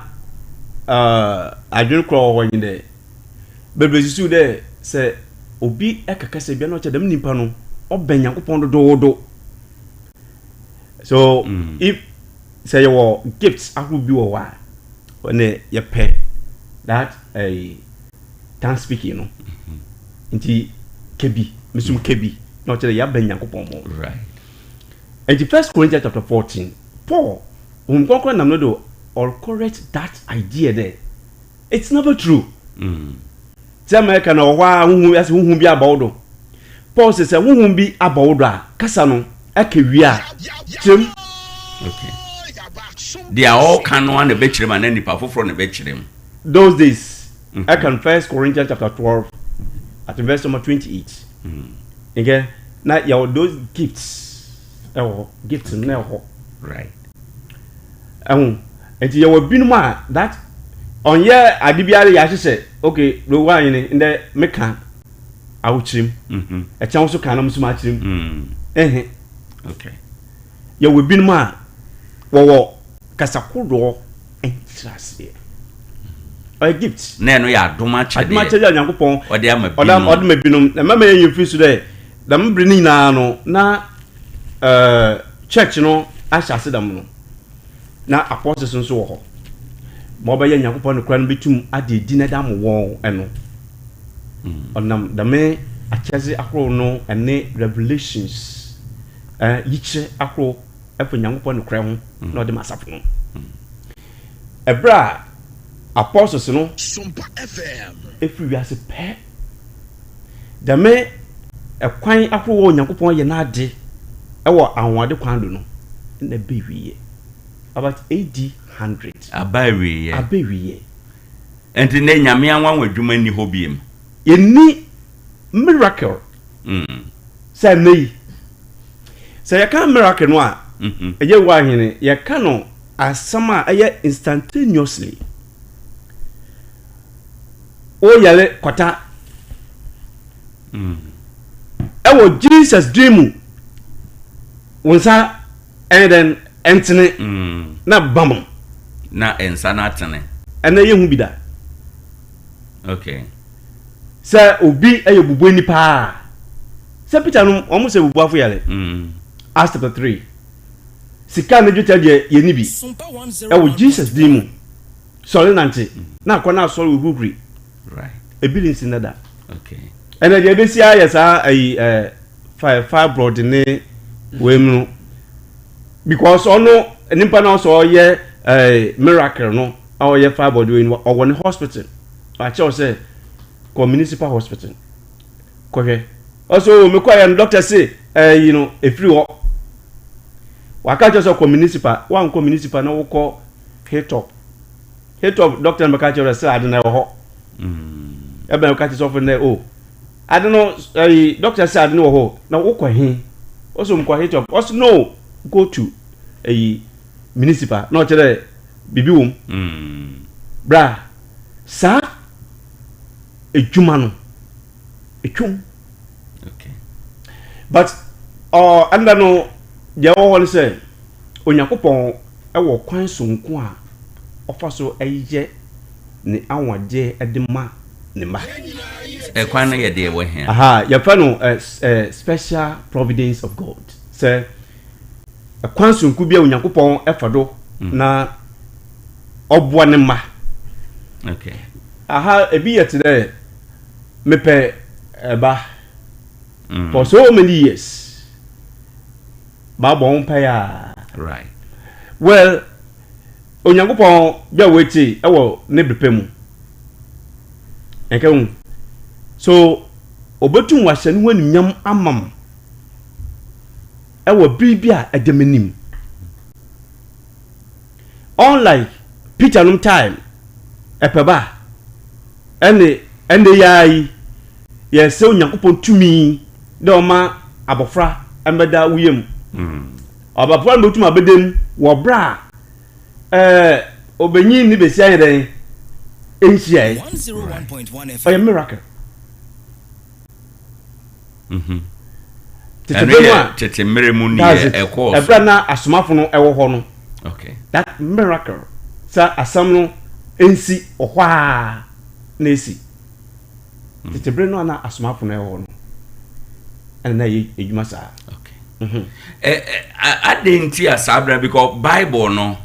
adwene korɔ wɔ hɔ nye dɛ bebree susu dɛ sɛ obi ɛka kasa bi a na ɔkyerɛ dɛm nipa no ɔbɛn Nyankopɔn dodoodo. So if sɛ yɛwɔ gifts ahorow bi wɔ hɔ a ɔne yɛpɛ that tongue speaking no, nti kebi mesum kebi na ɔkyerɛ yɛabɛn Nyankopɔn mo. Nti First Corinthians chapter 14, Paul Honhom Kronkron nam no do or correct that idea dɛ it's never true. Sɛ America na wɔ hɔ a huhu asɛ huhu bi aba wo do. Paul sɛ sɛ huhu bi aba wo do a kasa no ɛka wie a kyerɛm. Okay. Deɛ ɔka no a na ɛbɛkyerɛ mu anaa nipa foforɔ na ɛbɛkyerɛ mu? Those days ɛka no First Corinthians chapter 12 at verse number 28. Okay? Na yɛwɔ those gifts ɛwɔ hɔ, gifts no na ɛwɔ hɔ. Ɛho nti yɛwɔ binom a that ɔnyɛ ade biara yɛ ahyehyɛ. Okay, do wa nyine ndɛ meka awokyerɛm ɛkyɛn wo so ka na mo so ma akyerɛm ɛhɛ. Yɛwɔ binom a wɔwɔ kasakodoɔ nkyerɛaseɛ, ɔyɛ gift. Na ɛno yɛ adom akyɛdeɛ. Adom akyɛdeɛ a Onyankopɔn ɔde ama binom. Ɔde ma binom. Na mɛma yɛn mfiri so dɛ dɛm bere no nyinaa no na church no ahyɛ ase dɛm no na apostles nso wɔ hɔ. Ma ɔbɛyɛ Nyankopɔn nokwar no betum agye edzi na dze ama hɔn no. Ɔnam dɛm akyɛdze ahorow no ne revelations, nyikyerɛ ahorow fa Nyankopɔn nokwar ho na ɔdze ma asafo no. Ber a apostles no fir wiase pɛ, dɛm kwan ahorow a Onyankopɔn yɛ n'adze wɔ anwanwadze kwan do no nna ebewieɛ. About AD 100. Aba awieɛ. Aba awieɛ. Nti nnɛ Nyame anwanwa adwuma nni hɔ biem. Yɛnni miracle sɛ nnɛ yi. Sɛ yɛka miracle no a, ɛyɛ wo ahene, yɛka no asɛm a ɛyɛ instantaneously. Woyare kwata ɛwɔ Jesus din mu, wo nsa ɛyɛ dɛn ɛntene na bam. Na nsa no atene. Ɛnɛ yɛhu bi da. Okay. Sɛ obi yɛ bubuani paa sɛ Peter nom wɔn sɛ bubuafo yare. Acts chapter 3. Sika ne dwetɛ deɛ yɛni bi. Ɛwɔ Jesus din mu. Sɔre nante. Na akɔ na asɔre ohuhuri. Right. Ebi nsi nnɛ da. Okay. Ɛnɛ deɛ ebesi ayɛ saa ayi ɛɛ fibroid ne wei mu no because ɔno nipa na ɔsɛ ɔyɛ ɛɛ miracle no a ɔyɛ fibroid wei no ɔwɔ ne hospital akyɛw sɛ kɔ municipal hospital kɔhwɛ ɔsɛ o mekɔ yɛ no doctor se ɛyi no efiri hɔ waka kyerɛ sɛ kɔ municipal wankɔ municipal na wokɔ hilltop hilltop doctor no bɛka kyerɛ sɛ ade na ɛwɔ hɔ ɛbɛn ka kyerɛ sɔfo no dɛ o ade no ɛyi doctor sɛ ade no wɔ hɔ na wokɔ he ɔsɛ mkɔ hilltop ɔsɛ no go to ɛyi municipal na ɔkyerɛ dɛ biribi wɔ mu bra saa edwuma no etwam but ɔ ɛnda no deɛ ɛwɔ hɔ no sɛ Onyankopɔn wɔ kwan sononko a ɔfa so yɛ ne anwanwadeɛ de ma ne mma. Ɛkwan no yɛ deɛ ɛwɔ he? Aha, yɛfrɛ no special providence of God. Sɛ ɛkwan sononko bi a Onyankopɔn fa do na ɔboa ne mma. Okay. Aha, ebi yɛ te dɛ mepɛ ɛba for so many years. Mabɔ ho mpaeɛ a. Right. Well, Onyankopɔn bɛ wait wɔ ne bere pa mu. Ɛnka hu. So obetum wahyɛ ne ho animuonyam ama m ɛwɔ bere bi a ɛda m'anim. Unlike Peter nom time, ɛpɛ ba ɛne ɛnde yi ara yi, yɛsɛ Onyankopɔn tumi dɛ ɔma abɔfra mbɛda wo yamu. Abɔfra no botum abɛda mu wɔ ber a obanyin ne basia yɛ dɛn nnhyiae. Ɔyɛ miracle. Tete ber no a, tete mmerɛ mu that's it, ɛberɛ a na asomafo no wɔ hɔ no, that miracle sɛ asɛm no nsi wɔ hɔ ara na esi. Tete bere no a na asomafo no wɔ hɔ no, ɛna na ɛyɛ adwuma saa. Mhm. Adɛn nti a saa bere because Bible no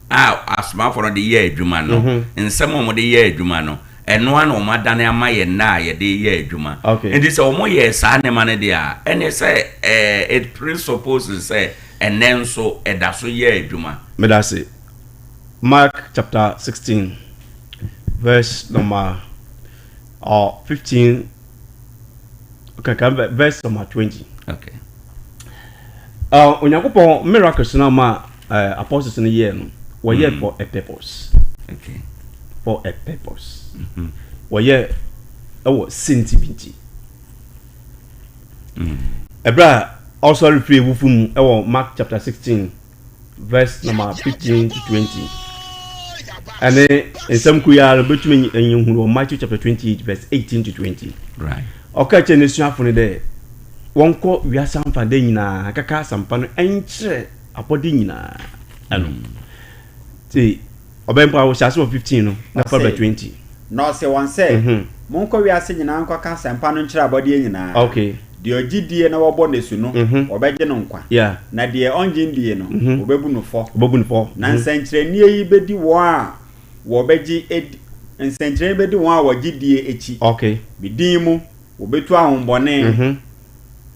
a asomafo no de yɛ adwuma no, mhm. nsɛm a wɔde yɛ adwuma no, ɛno ara na wɔn adane ama yɛn nna a yɛde yɛ adwuma. Nti sɛ wɔn yɛ saa nneɛma no deɛ a, ɛne sɛ it presupposes sɛ ɛnɛ nso ɛda so yɛ adwuma. Medase. Mark chapter 16 verse number 15 okay, verse number 20. Okay. Onyankopɔn miracles no ma apostles no yɛɛ no wɔyɛ for a purpose. Okay. For a purpose. Wɔyɛ ɛwɔ senti bi nti. Ɛberɛ a ɔsɔre firi awufo mu ɛwɔ Mark chapter 16 verse number 15 to 20 ɛne nsɛm koro yi ara no bɛtumi anya hunu wɔ Matthew chapter 28 verse 18 to 20. Right. Ɔka kyerɛ n'asuafo no dɛ wɔnkɔ wiase amfada nyinaa kaka asɛmpa no nkyerɛ abɔde nyinaa ɛno. Nti ɔbɛn mpo a wɔhyɛ ase wɔ 15 no na fa bɛ 20. Na ɔse wɔn sɛ, Monkɔ wiase nyinaa nkɔka asɛmpa no nkyerɛ abɔdeɛ nyinaa. Okay. Deɛ ɔgye die na wɔbɔ no asu no, wɔbɛgye no nkwa, Yeah. na deɛ ɔnnye nndie no, wɔbɛbu no fɔ. Wɔbɛbu no fɔ. Na nsɛnkyerɛnneɛ yi bɛdi wɔn a wɔbɛgye adi, nsɛnkyerɛnne bɛdi wɔn a wɔgye die akyi. Okay. Me din mu, wɔbɛtu ahombɔne,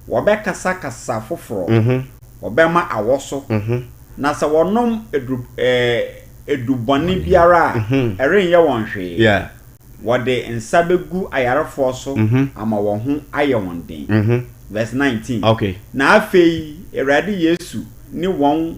wɔbɛkasa kasa foforɔ, wɔbɛma awɔ so, na sɛ wɔnom aduru, ɛɛ, adubɔne biara a, ɛrenyɛ wɔn hwee. Yeah. Wɔde nsa bɛgu ayarefoɔ so ama wɔn ho ayɛ wɔn den. Verse 19. Okay. Na afei Awurade Yesu ne wɔn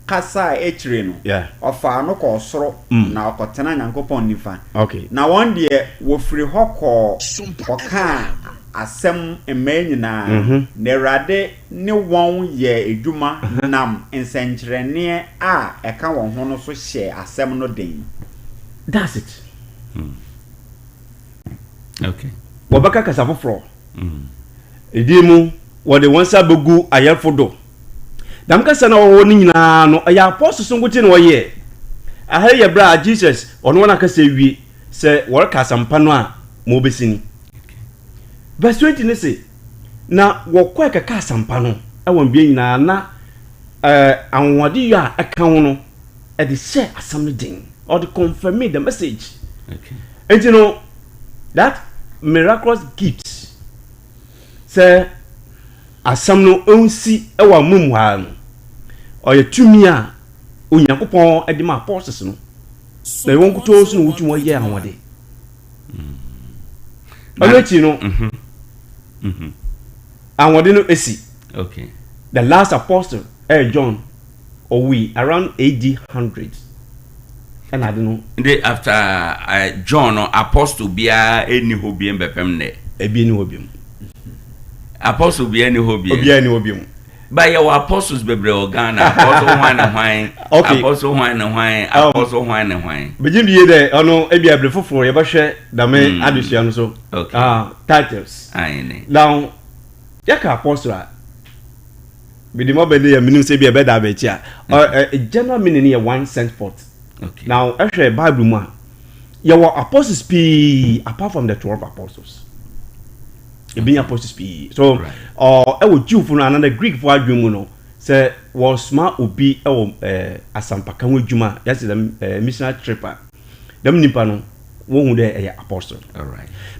kasaa akyire no, Yeah. ɔfaa no kɔɔ soro na ɔkɔtenaa Nyankopɔn nifa. Okay. Na wɔn deɛ, wɔfiri hɔ kɔɔ kɔkaa asɛm mmaa nyinaa, na Awurade ne wɔn yɛɛ adwuma nam nsɛnkyerɛnneɛ a ɛka wɔn ho no so hyɛɛ asɛm no den. That's it. Okay. Wɔbɛka kasa foforɔ. Ɛdin mu, wɔde wɔn nsa bɛgu ayarefo do. Dɛm kasa no a wɔwɔ no nyinaa no, ɛyɛ apostles nkotsee na wɔyɛɛ. Aha yi yɛ berɛ a Jesus ɔno wɔn akasa awie sɛ wɔreka asɛmpa no a ma wɔbɛsi ni. Verse 20 ne se, na wɔkɔɛ kɛka asɛmpa no ɛwɔ mbea nyinaa na anwonwade yɔ a ɛka ho no ɛde hyɛ asɛm no den. Ɔde confirm the message. Nti no, that miraculous gift sɛ asɛm no nsi ɛwɔ amunum hɔ ara no, ɔyɛ tumi a Onyankopɔn de ma apostles no. Na wɔn nkutoo so na wotumi wɔyɛ ahoɔden. Ɔno akyi no, ahoɔden no esi. The last apostle ɛyɛ John, ɔwui around AD 100. Ɛna ade no. Nti after John no, apostle biara ɛnni hɔ biem bɛpem nnɛ? Ebi ni hɔ biom. Apostle biara nni hɔ biem? Obiara ni hɔ biom. Ba yɛwɔ apostles bebree wɔ Ghana. Apostle hwan ne hwan? Apostle hwan ne hwan? Apostle hwan ne hwan? Begye die dɛ ɔno ebi abere foforɔ yɛbɛhwɛ dame adesua no so. Ah, titles. Ayene. Now, yɛka apostle a, mede mo abɛde yɛ menim sɛ bi ɛbɛda abɛkyi a, general meaning yɛ one sent forth. Now, ɛhwɛ Bible mu a, yɛwɔ apostles pii apart from the 12 apostles. Ebi nyɛ apostles pii. So, ɛwɔ Jewfo no anaa the Greekfo adwene mu no, sɛ wɔsoma obi ɛwɔ asampaka ho adwuma, yɛsɛ dɛm missionary trip a, dɛm nipa no, wɔhu dɛ ɛyɛ apostle.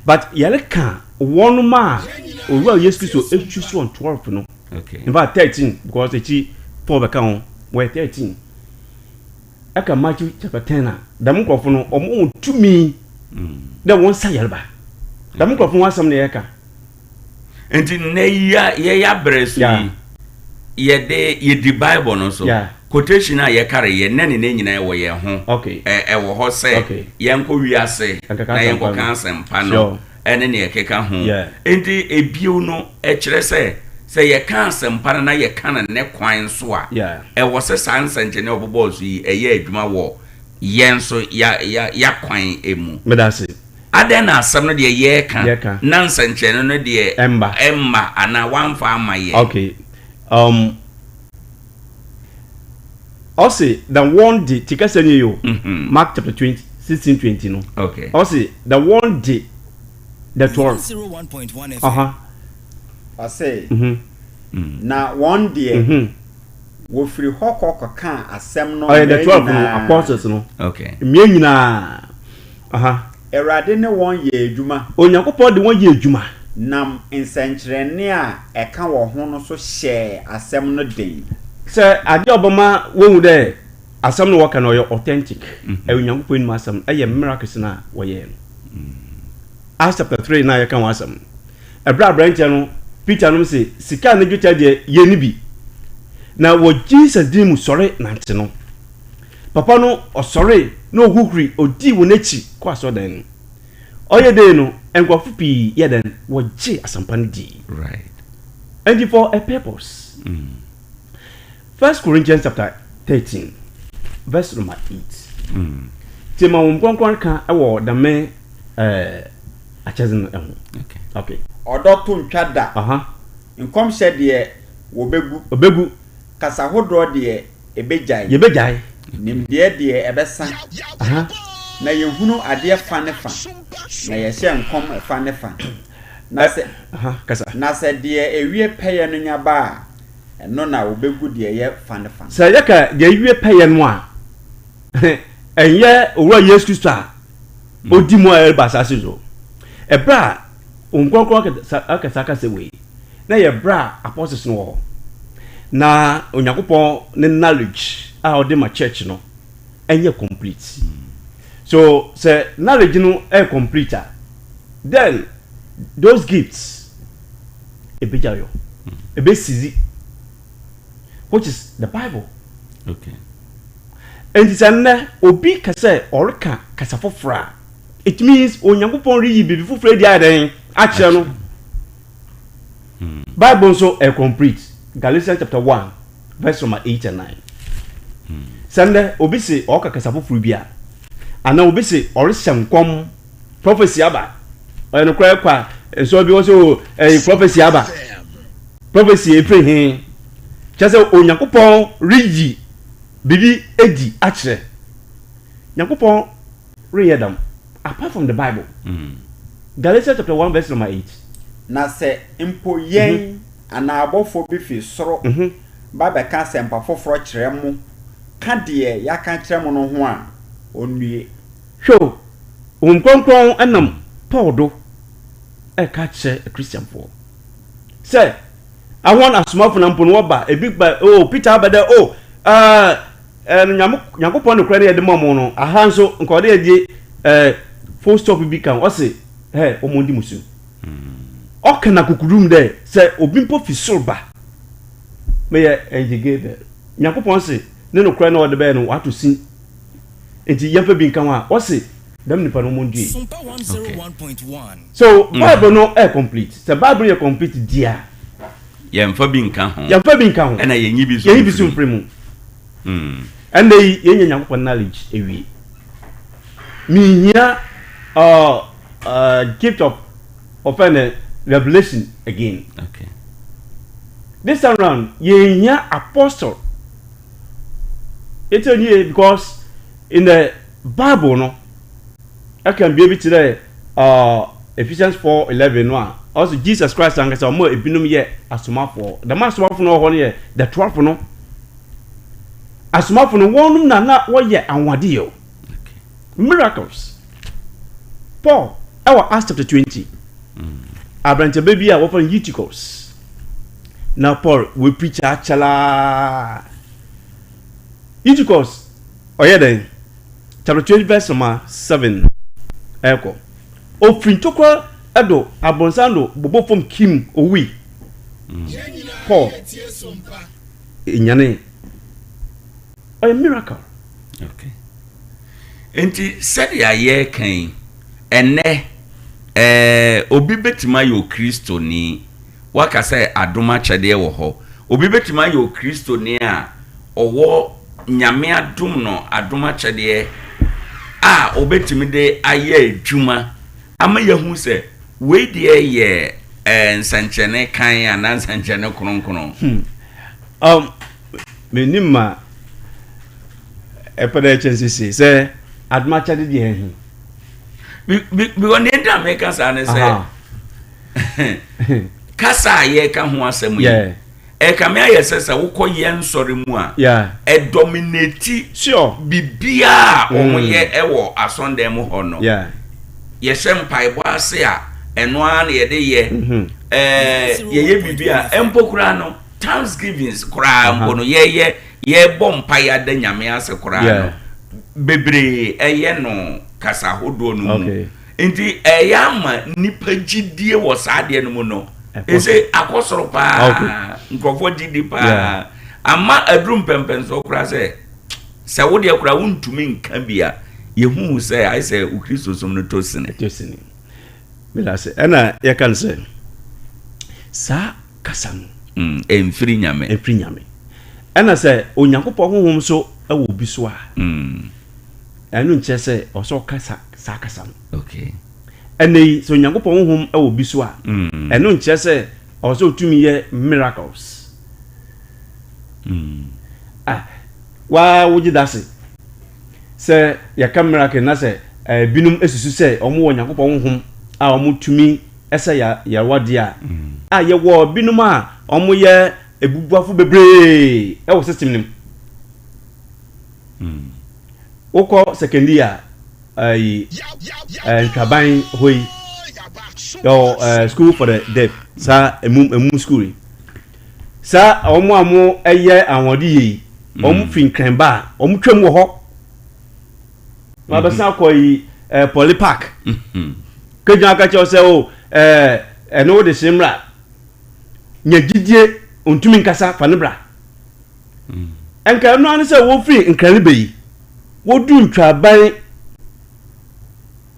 But yɛreka wɔnom a Owura Yesu Kristo etwi so on 12 no. In fact, 13, because ekyi Paul bɛka ho, wɔyɛ 13. Ɛka Matthew chapter 10 a, dɛm nkurɔfo no, wɔn wɔ tumi dɛ wɔn nsa yareba. Dɛm nkurɔfo ho asɛm na yɛreka. Nti nnɛ yi a yɛyɛ abrɛ so yi, yɛde yɛdi Bible no so. Quotation a yɛkare yɛ nnɛ ne ne nyinaa wɔ yɛn ho. Ɛwɔ hɔ sɛ yɛnkɔ wiase na yɛnkɔka asɛmpa no ɛne nea ɛkeka ho. Nti ebio no ɛkyerɛ sɛ sɛ yɛka asɛmpa no na yɛka no ne kwan so a, ɛwɔ sɛ saa nsɛnkyerɛnne a ɔbobɔɔ so yi ɛyɛ adwuma wɔ yɛn nso ya ya yakwan mu. Medase. Adɛn na asɛm no deɛ yɛreka Yɛka. na nsɛnkyerɛnne no deɛ Ɛmba. ɛmma anaa wamfa ama yɛn? Okay. Ɔse the one de ti kasa ni yo. Mark chapter 20 16 20 no. Ɔse the one de the 12. 101.1 FM. Ɔse, na wɔn deɛ, wɔfiri hɔ kɔ kɔkaa asɛm no Ɔyɛ the mmaa 12 no, nyinaa. apostles no. Mmea nyinaa. Awurade ne wɔn yɛɛ adwuma. Onyankopɔn de wɔn yɛ adwuma. Nam nsɛnkyerɛnne a ɛka wɔn ho no so hyɛɛ asɛm no den. Sɛ adeɛ a ɔbɛma wɔhu dɛ asɛm no wɔka no ɔyɛ authentic, ɛyɛ Onyankopɔn anim asɛm, ɛyɛ miracles no a wɔyɛɛ no. Acts chapter 3 na yɛka ho asɛm no. Ɛberɛ a aberanteɛ no, Peter nom se, sika ne dwetɛ deɛ yɛnni bi. Na wɔ Jesus din mu sɔre nante no. Papa no ɔsɔre na ɔhuhuri, ɔdii wɔn akyi kɔ asɔredan no mu. Ɔyɛ dei no, nkurɔfo pii yɛ dɛn? Wɔgye asɛmpa no dii. Enti for a purpose. First Corinthians chapter 13 verse number 8. Tie ma wɔn kronkron ka wɔ dɛm akyɛdze no ho. Okay. Ɔdɔ to ntwa da. Nkɔmhyɛ deɛ wɔbɛgu. Wɔbɛgu. Kasa hodoɔ deɛ ɛbɛgyae. Yɛbɛgyae. Nimdeɛ deɛ ɛbɛsa. Na yɛhunu adeɛ fa ne fa, na yɛhyɛ nkɔm fa ne fa. Na sɛ, Kasa. na sɛ deɛ ewie pɛyɛ no nya ba a, ɛno na wɔbɛgu deɛ ɛyɛ fa ne fa. Sɛ yɛka deɛ ewie pɛyɛ no a, Ɛnyɛ Owura Yesu Kristo a odi mu a ɛreba asase so. Ɛberɛ a Honhom Kronkron aka saa kasa wei, na ɛyɛ berɛ a apostles no wɔ hɔ. Na Onyankopɔn ne knowledge a ɔde ma church no ɛnyɛ complete. So sɛ knowledge no ɛyɛ complete a, then those gifts ebegya yɔ, ebesizi, which is the Bible. Okay. Enti sɛ nnɛ obi ka sɛ ɔreka kasa foforɔ a, it means Onyankopɔn reyi biribi foforɔ adi ayɛ dɛn akyerɛ no. Bible nso ɛyɛ complete. Galatians chapter 1 verse number 8 and 9. Sɛ nnɛ obi se ɔreka kasa foforɔ bi a, anaa obi se ɔrehyɛ nkɔm, prophecy aba, ɔyɛ nokorɛ kwa, nsɔre bi wɔ sɛ o ɛyɛ prophecy aba, prophecy efiri he, kyerɛ sɛ Onyankopɔn reyi biribi adi akyerɛ. Nyankopɔn reyɛ dɛm apart from the Bible. Galatians chapter 1 verse number 8. Na sɛ mpo yɛn anaa abɔfoɔ bi fi soro ba bɛka asɛmpa foforɔ kyerɛ mo ka deɛ yɛaka akyerɛ mo no ho a, ɔnnue. Hwɛ o, Honhom Kronkron nam Paul do reka akyerɛ Christianfoɔ sɛ ahɔn asomafo no mpo no wɔba, ebi ba, oh, Peter aba dɛ, oh, uh, eh, no Nyame, Nyankopɔn nokorɛ no yɛde ma mo no, aha nso, nka ɔde yɛgye eh, full stop bi ka ho, ɔse, hɛ, wɔn ndi mo su. Ɔka no akokodur mu dɛ, sɛ obi mpo fi sor ba, meyɛ Angel Gabriel, Nyankopɔn se ne nokorɛ no a ɔde bɛyɛ no, ɔato sin, ntsi yɛmfa bi nka ho a, ɔse dɛm nyimpa no wɔndue. Okay. So, Bible no yɛ complete. Sɛ Bible no yɛ complete deɛ a, Yɛmfa bi nka ho. Yɛmfa bi nka ho. Ɛna yɛnyi bi nso Yɛnyi bi nso mfiri mu. Ɛnna yi, yɛnya Nyankopɔn knowledge awie. Menhia uh, uh, gift of ɔfɛ no revelation again. Okay. This time round, yɛnhia apostle. Yɛtɛ nie because in the Bible no, Ɛka bea bi kyerɛ Ephesians 4:11 no a, ɔse Jesus Christ ankasa ɔmaa ebinom yɛ asomafoɔ. Dɛm asomafo no wɔ hɔ no yɛ the 12 no. Asomafo no wɔnom na na wɔyɛ anwanwadeɛ o. Miracles. Paul ɛwɔ Acts chapter 20. Aberanteɛ bi a wɔfrɛ no Eutychus. Na Paul wɔ preach akyɛlaa. Eutychus ɔyɛ dɛn? Chapter 20 verse number 7 ɛkɔ. Ofiri ntokura do abronsan do bobɔ fam kim owui. Paul nyanee. Ɔyɛ miracle. Okay. Nti sɛdeɛ yɛreka yi, ɛnɛ ɛɛ obi bɛtumi ayɛ okristoni Woaka sɛ adom akyɛdeɛ wɔ hɔ. Obi bɛtumi ayɛ Okristoni a ɔwɔ Nyame adom no adom akyɛdeɛ a ɔbɛtumi de ayɛ adwuma ama yɛahu sɛ wei deɛ yɛ eh, nsɛnkyerɛnne kann anaa nsɛnkyerɛnne kronkron. Hmm. Um, menim ma ɛpɛ dɛ ɛkyɛn sese sɛ adom akyɛde deɛ ɛhe. Because nea nti a meka saa ne sɛ Kasa a yɛreka ho asɛm yi, ɛkame ayɛ sɛ sɛ wokɔ yɛn nsɔre mu a, ɛdɔminati biribiara a wɔyɛ mm. wɔ asɔndan mu hɔ no. Yɛhyɛ mpaebɔ ase a, ɛno ara na yɛde yɛ. Mm-hmm. Yɛyɛ biribi a, mpo koraa no, thanksgivings koraa mpo no, yɛyɛ yɛbɔ mpaeɛ ada Nyame ase koraa no, bebree ɛyɛ no kasa ahodoɔ no mu. Nti ɛyɛ ama nnipa gyidie wɔ saa adeɛ no mu no ɛsɛ akɔ soro paa, nkurɔfoɔ gyidi paa ama aduru mpɛmpɛnsoɔ koraa sɛ sɛ wo deɛ koraa wontumi nka bi a yɛhu sɛ ayɛ sɛ wo Kristosom no tɔ sini. Ɛtɔ sini. Medase. Ɛna yɛka no sɛ saa kasa no. Ɛmfiri Nyame. Ɛmfiri Nyame. Ɛna sɛ Onyankopɔn honhom so wɔ obi so a, ɛno nkyerɛ sɛ ɔsɛ ɔka saa kasa no. Okay. Ɛnɛ yi, sɛ Onyankopɔn honhom wɔ obi so a, ɛno nkyerɛ sɛ ɔwɔ sɛ otumi yɛ miracles. Ah, waa wogye da se sɛ yɛka miracle na sɛ ebinom susu sɛ wɔn wɔ Onyankopɔn honhom a wɔtumi sɛ yarewa deɛ a, a yɛwɔ binom a wɔyɛ ebubuafo bebree wɔ system no mu. Wokɔ Sekondi a, ayi, eh, Ntwaban hɔ yi, yɛwɔ eh, school for the deaf, saa emum emum school yi. Saa wɔn a wɔn yɛ ahoɔden yie yi, wɔn fi Nkran ba a, wɔn twam wɔ hɔ. Na wɔabɛsan akɔ yi eh, Poly Park. Kegyina aka kyerɛ wo sɛ o eh, ɛno wode hye mmra. Nya gyidie, ɔntumi nkasa, fa no bra. Nka ɛno ara ne sɛ wɔfiri Nkran reba yi, wɔduu ntwaban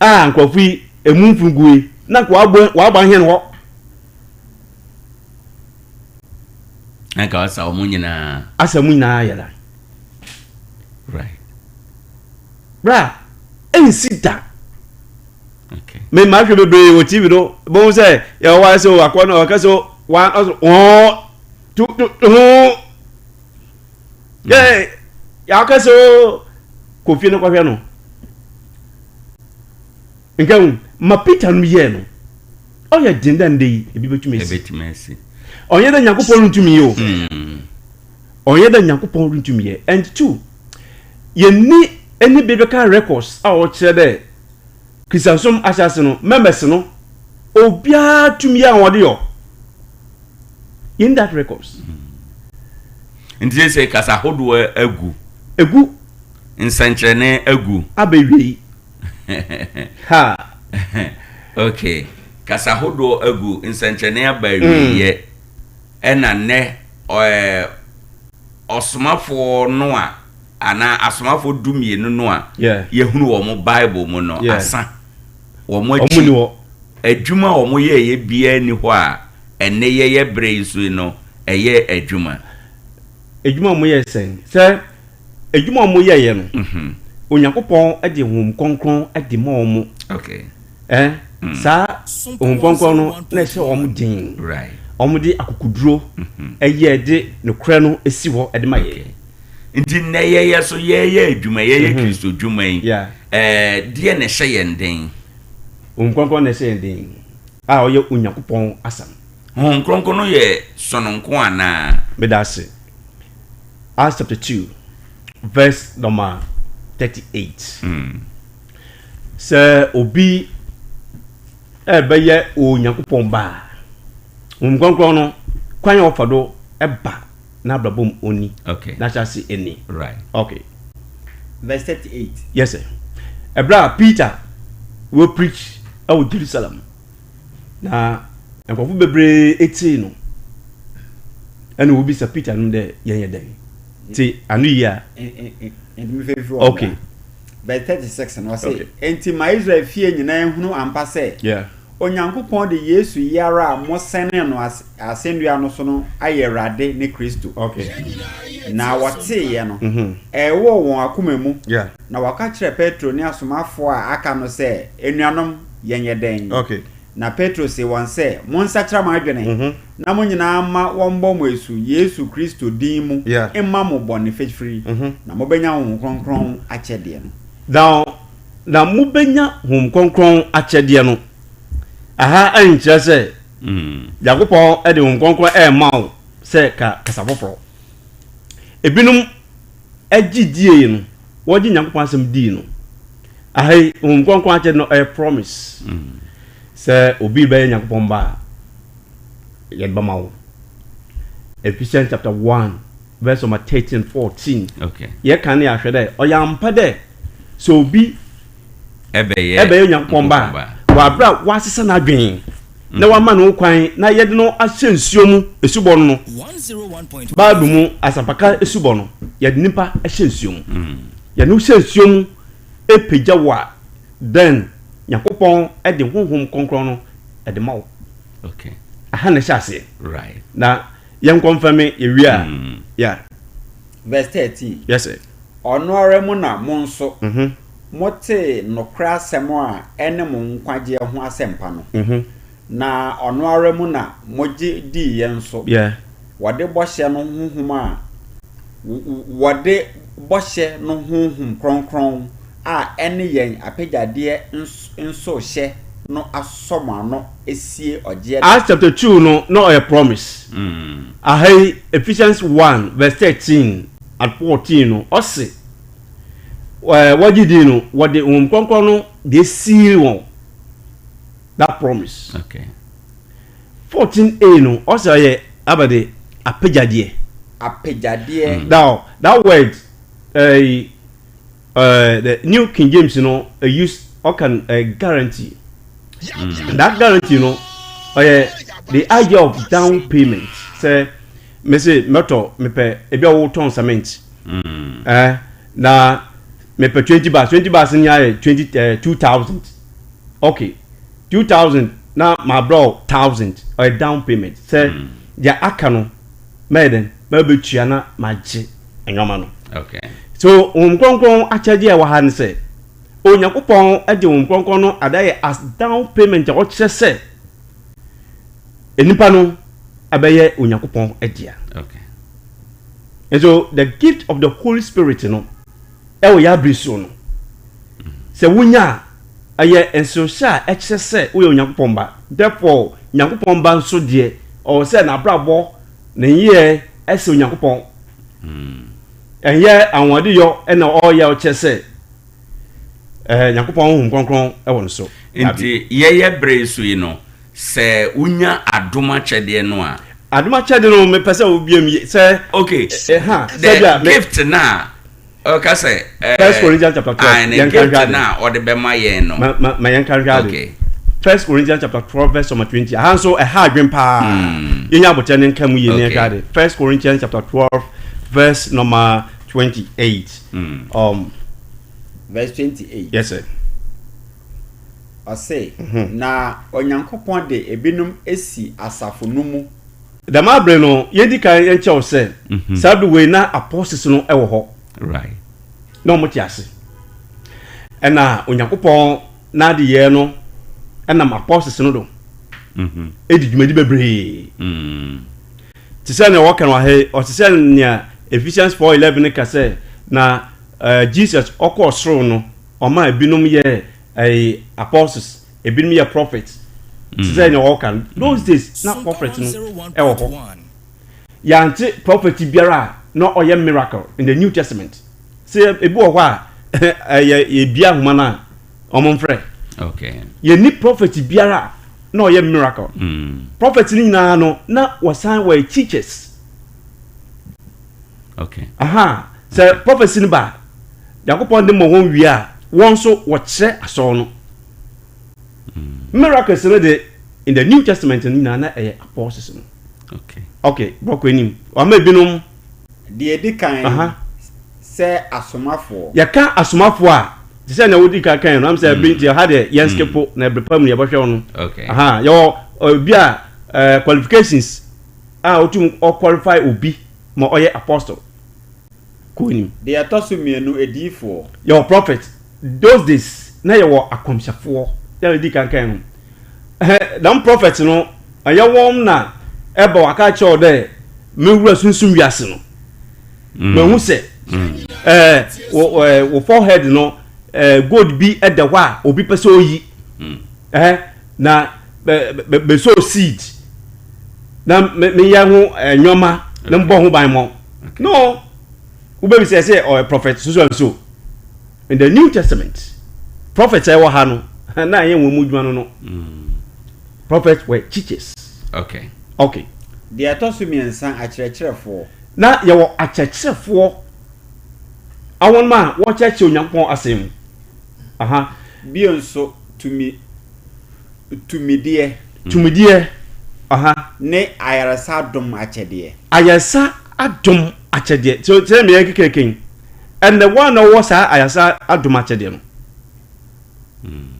a nkurɔfo yi emu mfunu gu yi, na nka wɔabɔ wɔabɔ ahɛn hɔ. Na nka wɔasa wɔn nyinaa. Asa mu nyinaa yɛra. Right. Bra, ɛnsi da. Okay. Me ma hwɛ bebree wɔ TV no, bohu sɛ yɛwɔ wa sɛ akɔ no ɔka sɛ wa ɔsɛ wɔn tu tu ho yɛ yɛaka sɛ o kɔ fie no kɔhwɛ no nka hu ma Peter no yɛɛ no ɔyɛ den dɛ ndɛ yi ebi bɛtumi asi Ɛbɛtumi asi. Ɔnyɛ dɛ Nyankopɔn rentumi yɛ o. Ɔnyɛ dɛ Nyankopɔn rentumi yɛ. And two, yɛnni any biblical records a ɔkyerɛ dɛ Christiansom ahyɛase no, members no, obiara tumi yɛ ahoɔden yɔ. Yɛnni that records. Nti sɛ sɛ kasa ahodoɔ agu. Egu. Nsɛnkyerɛnne agu. Aba awiei. Ha. Okay. Kasa hodoɔ agu, nsɛnkyerɛnne aba awieɛ. Ɛna nnɛ ɛɛ ɔsomafoɔ no a anaa asomafoɔ dumienu no a yɛhunu wɔn Bible mu no asa. Wɔn akyi adwuma a wɔn yɛɛyɛ biara nni hɔ a ɛnɛ yɛyɛ berɛ yi so yi no ɛyɛ adwuma. Adwuma a wɔyɛɛ sɛn? Sɛ Adwuma a wɔyɛeɛ no, Onyankopɔn de Honhom Kronkron de ma wɔn. Eh, saa Honhom Kronkron no na ɛhyɛ wɔn den. Wɔde akokoduro ɛyɛ de nokorɛ no si hɔ de ma yɛn. Nti nnɛ yɛyɛ so yɛyɛ adwuma, yɛyɛ Kristo dwuma yi, eh, deɛ na ɛhyɛ yɛn den? Honhom Kronkron na ɛhyɛ yɛn den, a ɔyɛ Onyankopɔn asɛm. Honhom Kronkron no yɛ sononko anaa? Meda ase. Acts chapter 2 verse number 38. Sɛ obi ɛbɛyɛ Onyankopɔn ba a, Honhom Kronkron no kwan a ɔfa do ɛba n'abrabɔ mu onni. Okay. N'ahyɛase ɛni. Right. Okay. Verse 38. Yes sir. Ɛberɛ a Peter wɔ preach ɛwɔ Jerusalem. Na nkorɔfo beberee tsiei no, nna wobisa Peter no dɛ, Yɛnyɛ dɛn? Tse ano yie a. Enti mefɛ mfi hɔ Okay. Verse 36 no, ɔse, Okay. Enti ma Israel fie nyinaa nhunu ampa sɛ, Yeah. Onyankopɔn de Yesu yi ara a mosɛnee no as asɛnnua no so no ayɛ Awurade ne Kristo. Okay. Na wɔteeɛ no, ɛwɔɔ wɔn akoma mu, Yeah. na wɔka kyerɛɛ Petro ne asomafoɔ a aka no sɛ, Anuanom, yɛnyɛ dɛn? Okay. Na Petro see wɔn sɛ, Monsakyera mo adwene, na mo nyinaa mma wɔmmɔ mo asu Yesu Kristo din mu mma mo bɔne fafiri, na mobɛnya Honhom Kronkron akyɛdeɛ no. Na, na mobɛnya Honhom Kronkron akyɛdeɛ no. Aha nkyerɛ sɛ Nyankopɔn de Honhom Kronkron rema wo sɛ ka kasa foforɔ. Ebinom gye diei no, wɔgye Nyankopɔn asɛm dii no. Aha yi, Honhom Kronkron akyɛde no, ɛyɛ promise. Sɛ obi bɛyɛ Nyankopɔn ba a, yɛde bɛma wo. Ephesians chapter 1 verse number 13 14. Okay. Yɛka ne ahwɛ dɛ, ɔyɛ ampa dɛ sɛ obi ɛbɛyɛ ɛbɛyɛ Onyankopɔn ba a, wɔ abere a wasesa n'adwene na wama ne ho kwan na yɛde no ahyɛ nsuo mu asubɔ no no, Bible mu asɛmpaka asubɔ no, yɛde nipa hyɛ nsuo mu. Yɛde no hyɛ nsuo mu pagya wo a, then Nyankopɔn de Honhom Kronkron no de ma wo. Okay. Aha na ɛhyɛ aseɛ. Right. Na yɛn kɔnfɛme yɛwie a, yeah. Verse 13. Yes sir. Ɔno ara mu na mo nso motee nokorɛ asɛm a ɛne mo nkwagyeɛ ho asɛmpa no, na ɔno ara mu na mogye diiɛ nso, wɔde bɔhyɛ no honhom a wɔde bɔhyɛ no honhom kronkron a ɛne yɛn apɛgyadeɛ nsohyɛ no asɔ mo ano asie ɔgyeɛ da. Acts chapter 2 no na ɔyɛ promise. Aha yi Ephesians 1 verse 13 and 14 no ɔse. Wɔgye dii no, wɔde Honhom Kronkron no de seal wɔn. That promise. Okay. 14a no, ɔsɛ ɔyɛ abɛde apagyadeɛ. Apagyadeɛ. Now, that word, the New King James no, use ɔka uh, guarantee. That guarantee no, ɔyɛ the idea of down payment. Sɛ, mese mɛtɔ mepɛ ebi a wotɔn cement. Na mepɛ 20 bags, 20 bags no nyinaa yɛ 20 2000. Okay, 2000 na mabrɛ wo 1000, ɔyɛ down payment. Sɛ deɛ aka no mɛyɛ dɛn? Mɛbɛtua na magye nneɛma no. So Honhom Kronkron akyɛdeɛ a ɛwɔ ha ne sɛ Onyankopɔn de Honhom Kronkron no ade ayɛ as down payment a ɔkyerɛ sɛ nnipa no abɛyɛ Onyankopɔn dea. And so the gift of the Holy Spirit no ɛwɔ yɛ abere so no, sɛ wonya a, ɛyɛ nsohyɛ a ɛkyerɛ sɛ woyɛ Onyankopɔn ba. Therefore, Nyankopɔn ba nso deɛ, ɔwɔ sɛ n'abrabɔ ne nyɛ ɛsɛ Onyankopɔn. Ɛnyɛ ahoɔdeyɔ ɛna ɔyɛ a ɔkyerɛ sɛ Nyankopɔn Honhom Kronkron ɛwɔ no so. Nti yɛyɛ bere so yi no, sɛ wonya adom akyɛdeɛ no a, Adom akyɛde no, mepɛ sɛ wobie mu sɛ ha, the gift na ɔka sɛ First Corinthians chapter 12. Ne yɛnka hwɛ gift ade. na ɔde bɛma yɛn no. Ma yɛnka hwɛ ade. First Corinthians chapter 12 verse number 20. Aha nso ɛha adwen paa. Yɛnya abotɛ ne nka mu yie ne yɛhwɛ ade. First Corinthians chapter 12 verse number 28. Verse 28. Yes, sir. Ɔse, na Onyankopɔn de ebinom esi asafo no mu. Dɛm abere no, yɛdi kan yɛnkyɛw sɛ saa bere wei na apostles no wɔ hɔ. Na wɔn te ase. Ɛna Onyankopɔn n'adeyɛ no ɛnam apostles no do edi dwumadi bebree. Te sɛ nea wɔka no wɔ ha yi, ɔte sɛ nea Ephesians 4:11 ka sɛ na Jesus ɔkɔɔ soro no, ɔmaa ebinom yɛ apostles, ebinom yɛ prophets. Te sɛ nea wɔka no, those days na prophet no ɛwɔ hɔ. Yɛante prophet biara a na ɔyɛ miracle in the New Testament. Sɛ ebi wɔ hɔ a ɛyɛ yɛbia ahoma no a ɔmo mfrɛ. Yɛnni prophet biara a na ɔyɛ miracle. Prophet no nyinaa no na wɔsan wɔyɛ teachers. Aha, sɛ prophecy no ba, Nyankopɔn de ma wɔn wie a, wɔn nso wɔkyerɛ asɔr no. Miracles no de, in the New Testament no nyinaa na ɛyɛ apostles no. Okay, bɔkɔ anim. Wama ebinom. Deɛ edi kan sɛ asomafoɔ. Yɛka asomafoɔ a, te sɛ nea wodi kan kan no, am sɛ ebi nti ha deɛ yɛn skip na ebere pa mu yɛbɛhwɛ no. Aha, yɛwɔ obi a qualifications a otum ɔqualify obi ma ɔyɛ apostle. Kɔ anim. Deɛ ɛtɔ so mmienu, adiyifoɔ. Yɛwɔ prophet. Those days na yɛwɔ akɔmhyɛfoɔ. Yɛn edi kan kan no. Dɛm prophet no, ɛyɛ wɔn na ɛba waka kyerɛ wo dɛ mewura sunsum wiase no. Mahu sɛ wo forehead no gold bi da hɔ a obi pɛ sɛ oyi. Na bɛ sow seed na meyɛ ho nneɛma na mbɔ ho ban mɔ. No, wobɛbi sɛ ɛsɛ ɔyɛ prophet so so and so. In the New Testament, prophets a ɛwɔ ha no, na ɛyɛ wɔn mu adwuma no no. Prophets were teachers. Okay. Deɛ ɛtɔ so mmiɛnsa, akyerɛkyerɛfoɔ. Na yɛwɔ akyerɛkyerɛfoɔ, awɔnom a wɔkyerɛkyerɛ Onyankopɔn asɛm mu. Aha. Bio nso, tumi, tumideɛ. Tumideɛ. Aha. Ne ayaresa adom akyɛdeɛ. Ayaresa adom akyɛdeɛ. So sɛ meyɛ kekeke ɛnɛ wɔn a na wɔwɔ saa ayaresa adom akyɛdeɛ no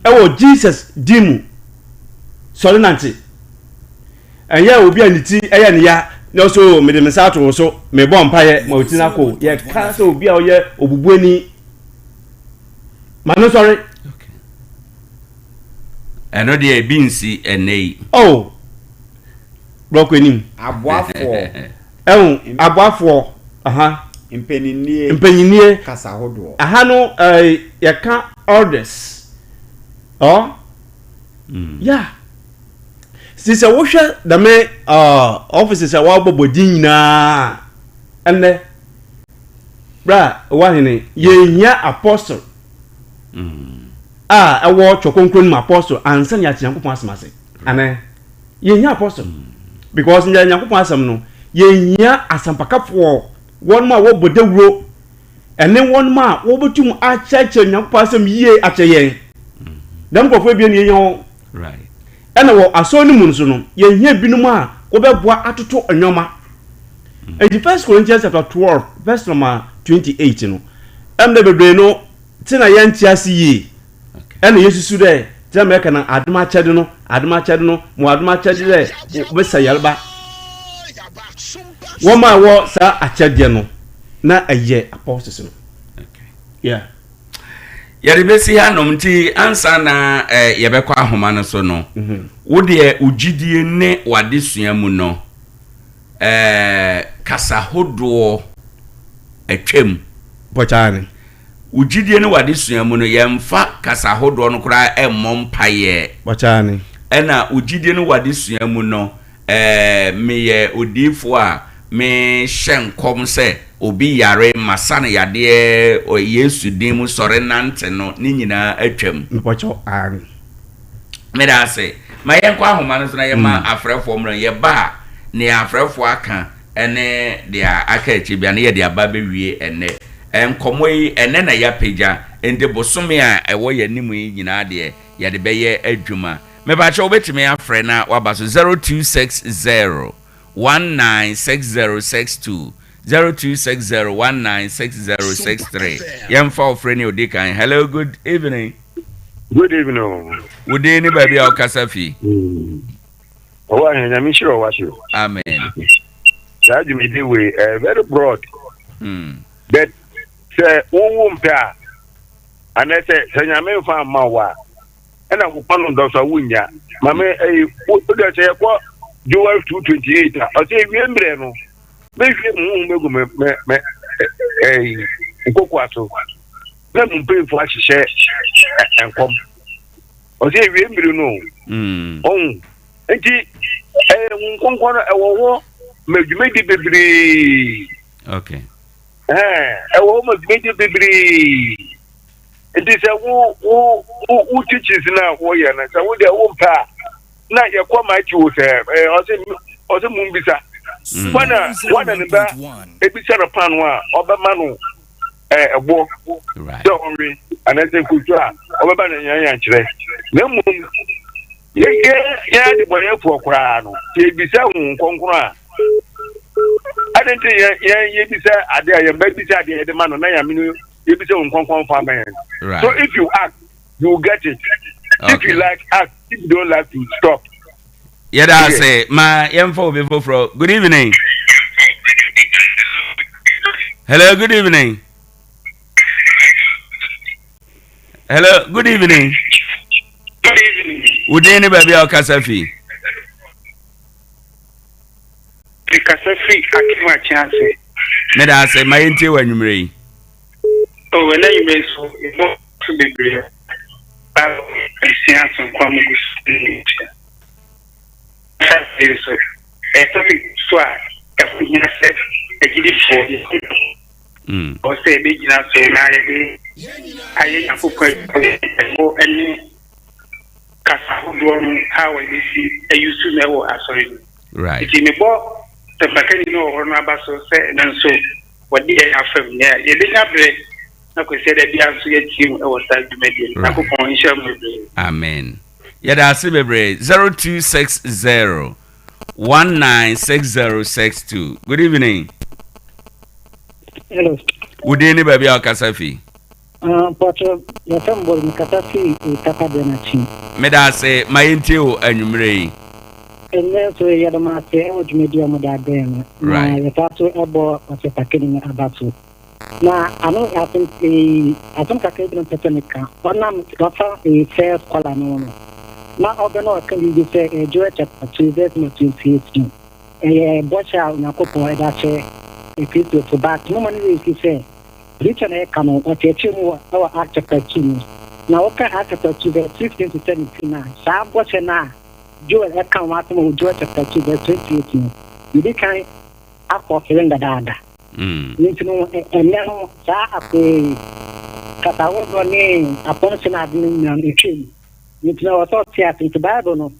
ɛwɔ Jesus din mu sɔre nante. Ɛnyɛ obi a ne ti ɛyɛ ne ya na ɔsɛ o mede me nsa ato wo so mebɔ mpaeɛ ma ɔti no akɔ. Yɛka sɛ obi a ɔyɛ obubuani ma no sɔre. Ɛno deɛ ebi nsi ɛnɛ yi. Oh, brɔkɔ anim. Aboafoɔ. Ɛho aboafoɔ. Aha. Mpanyinie. Mpanyinie. Kasa hodoɔ. Aha no ɛɛ yɛka elders. Ɔ. Yeah. Si sɛ wohwɛ dɛm ɛɛ offices a wɔabɔbɔ din nyinaa ɛnɛ. Bra, wahene, yɛnhia apostle a ɛwɔ Twɛ Kronkron no mu apostle ansa na yɛate Nyankopɔn asɛm ase. Anaa? Yɛnhia apostle. Because nyɛ Nyankopɔn asɛm no, yɛnhia asɛmpakafoɔ, wɔnom a wɔbɔ dawuro, ɛne wɔnom a wɔbɛtum akyerɛkyerɛ Nyankopɔn asɛm yie akyerɛ yɛn. Dɛm nkurɔfoɔ ebien na yɛhia wɔn. Ɛna wɔ asɔre no mu nso no, yɛhia binom a wɔbɛboa atoto nneɛma. Nti First Corinthians chapter 12 verse number 28 no, ɛm dɛ bebree no te na yɛnte ase yie. Ɛna yɛsusu dɛ te na mɛka no adom akyɛde no, adom akyɛde no, mo adom akyɛde dɛ wɔbɛsa yarba. Wɔn a ɛwɔ saa akyɛdeɛ no, na ɛyɛ apostles no. Yeah. Yɛde bɛsi hanom nti ansa na eh, yɛbɛkɔ ahoma no so no, mhm. wo deɛ wo gyidie ne w'adesua mu no, eh, kasa hodoɔ atwam. Pɔkyaane. Wo gyidie ne w'adesua mu no, yɛmfa kasa hodoɔ no koraa mmɔ mpaeɛ. Pɔkyaane. Ɛna wo gyidie ne w'adesua mu no, Ɛɛ, meyɛ odiyifoɔ a mehyɛ nkɔm sɛ obi yare, masa no yadeɛ wɔ Yesu din mu, sɔre nante no, ne nyinaa atwam. Mepɔkyɛw, aane. Meda ase. Ma yɛnkɔ ahoma no so na yɛma afrɛfoɔ mmra. Yɛba a, nea afrɛfoɔ aka ne deɛ aka akyire bia no yɛde aba abɛwie ɛnnɛ. Nkɔmmɔ yi, ɛnnɛ na yɛapagya, enti bosome a ɛwɔ yɛn anim yi nyinaa deɛ, yɛde bɛyɛ adwuma. Mepakyɛw wobɛtumi afrɛ na waba so 0260 196062 0260 196063 Yɛmfa ɔfrɛ ni odi kan. Hello, good evening. Good evening o. Wo din ne baabi a wokasa fi? Ɔwɔ ahɛ nyame nhyira ɔwɔ ase. Amen. Saa dwumadi wei ɛyɛ very broad. But sɛ wowo mpɛ a anaa sɛ sɛ nyame mfa amma wo a ɛna wo kɔn dɔ so a wonnya maame ɛyi wo deɛ sɛ yɛkɔ Joel 2:28 a ɔsɛ ewie mmerɛ no mehwie mu honhom egu me me me ɛyi nkokoa so na mu mpanyinfoɔ ahyehyɛ nkɔm ɔsɛ ewie mmiri no ɔn nti ɛyɛ ho nkɔnkɔn no ɛwɔ hɔ ma dwumadi bebree okay ɛɛ ɛwɔ hɔ ma dwumadi bebree. Nti sɛ wo wo wo wo teachings na wɔyɛ no sɛ wo deɛ wo mpɛ a na yɛkɔ Matthew sɛ ɛɛ ɔsɛ ɔsɛ mu mbisa mm. wana wana ne ba ebisa no paano a ɔbɛma no ɛɛ ɛboɔ sɛ ɔnwe anaasɛ nkutu a ɔbɛba no nyanyankyerɛ na mmom yɛ yɛ yɛ adebɔyɛfoɔ koraa no sɛ ebisa ho nkɔnkɔn a adi nti yɛ yɛ yɛbisa adeɛ a yɛn ba bisa adeɛ yɛde ma no na yɛn amene yɛbisa wo nkɔnkɔn fa ma yɛn. So if you ask, you will get it. Okay. If you like, ask. If you don't like to stop. Yɛda ase ma yɛmfa obi foforɔ. Good evening. Hello, good evening. Hello, good evening. Good evening. Wo din ne baabi a wokasa fi? Mekasa firi Akim Akyea ase. Meda ase, ma yɛntie wɔ anwummerɛ yi. Oh, ɛnɛ anwummerɛ yi so, yɛbɔ so bebree. Bible adesua asonko a mugu so ne ntua. Saturday nso, ɛyɛ topic so a ɛho hia sɛ agyidifoɔ yɛhu. Ɛwɔ sɛ yɛbɛgyina so na yɛde ayɛ Nyankopɔn adwuma ne kasa ahodoɔ no how a yɛbɛsi ayusu no wɔ asɔre no Right. Nti mebɔ sɛmpakani no wɔ hɔ no aba so sɛ ɛno nso wɔde yɛn afam na yɛbɛnya berɛ na Kwasiada biara nso yɛatie mu wɔ saa dwumadie no. Right. Nyankopɔn nhyira mo bebree. Amen. Yɛda ase bebree. 0260 196062. Good evening. Hello. Wo din ne baabi a wokasa fi? Ah, mpakyɛ yɛfrɛ me Bɔde, mekasa firi Tapa Bɛnakyi. Meda ase, ma yɛntie wo anwummerɛ yi. Ɛnnɛ nso yɛda mo ase wɔ dwumadi a mode abrɛ yɛn no, na yɛsan so bɔ ɔsɛpakani no aba so. Na ano asɛm ee, asɛm kakra bi na mpɛ sɛ meka. Ɔnam wafa ee first caller no ho no, na ɔbɛ na ɔka biribi sɛ eh, Joel chapter 2 verse number 28 no, ɛyɛ bɔhyɛ a Onyankopɔn ɛde ahyɛ Kristofo, but moma no werɛ fi sɛ Scripture na yɛka no, ɔkyerɛkyerɛ mu wɔ wɔ Acts chapter 2 mu. Na woka Acts chapter 2 verse 15 to 17 a, saa bɔhyɛ no a Joel ɛka ho asɛm wɔ Joel chapter 2 verse 28 no, yɛdi kan akɔ seren dadaada. Nti no ɛnnɛ no saa afei kasa ahodoɔ ne apɔnkye no ade no nyinaa no ɛtwam. Nti no ɛwɔ sɛ ɔte ase. Nti Bible no,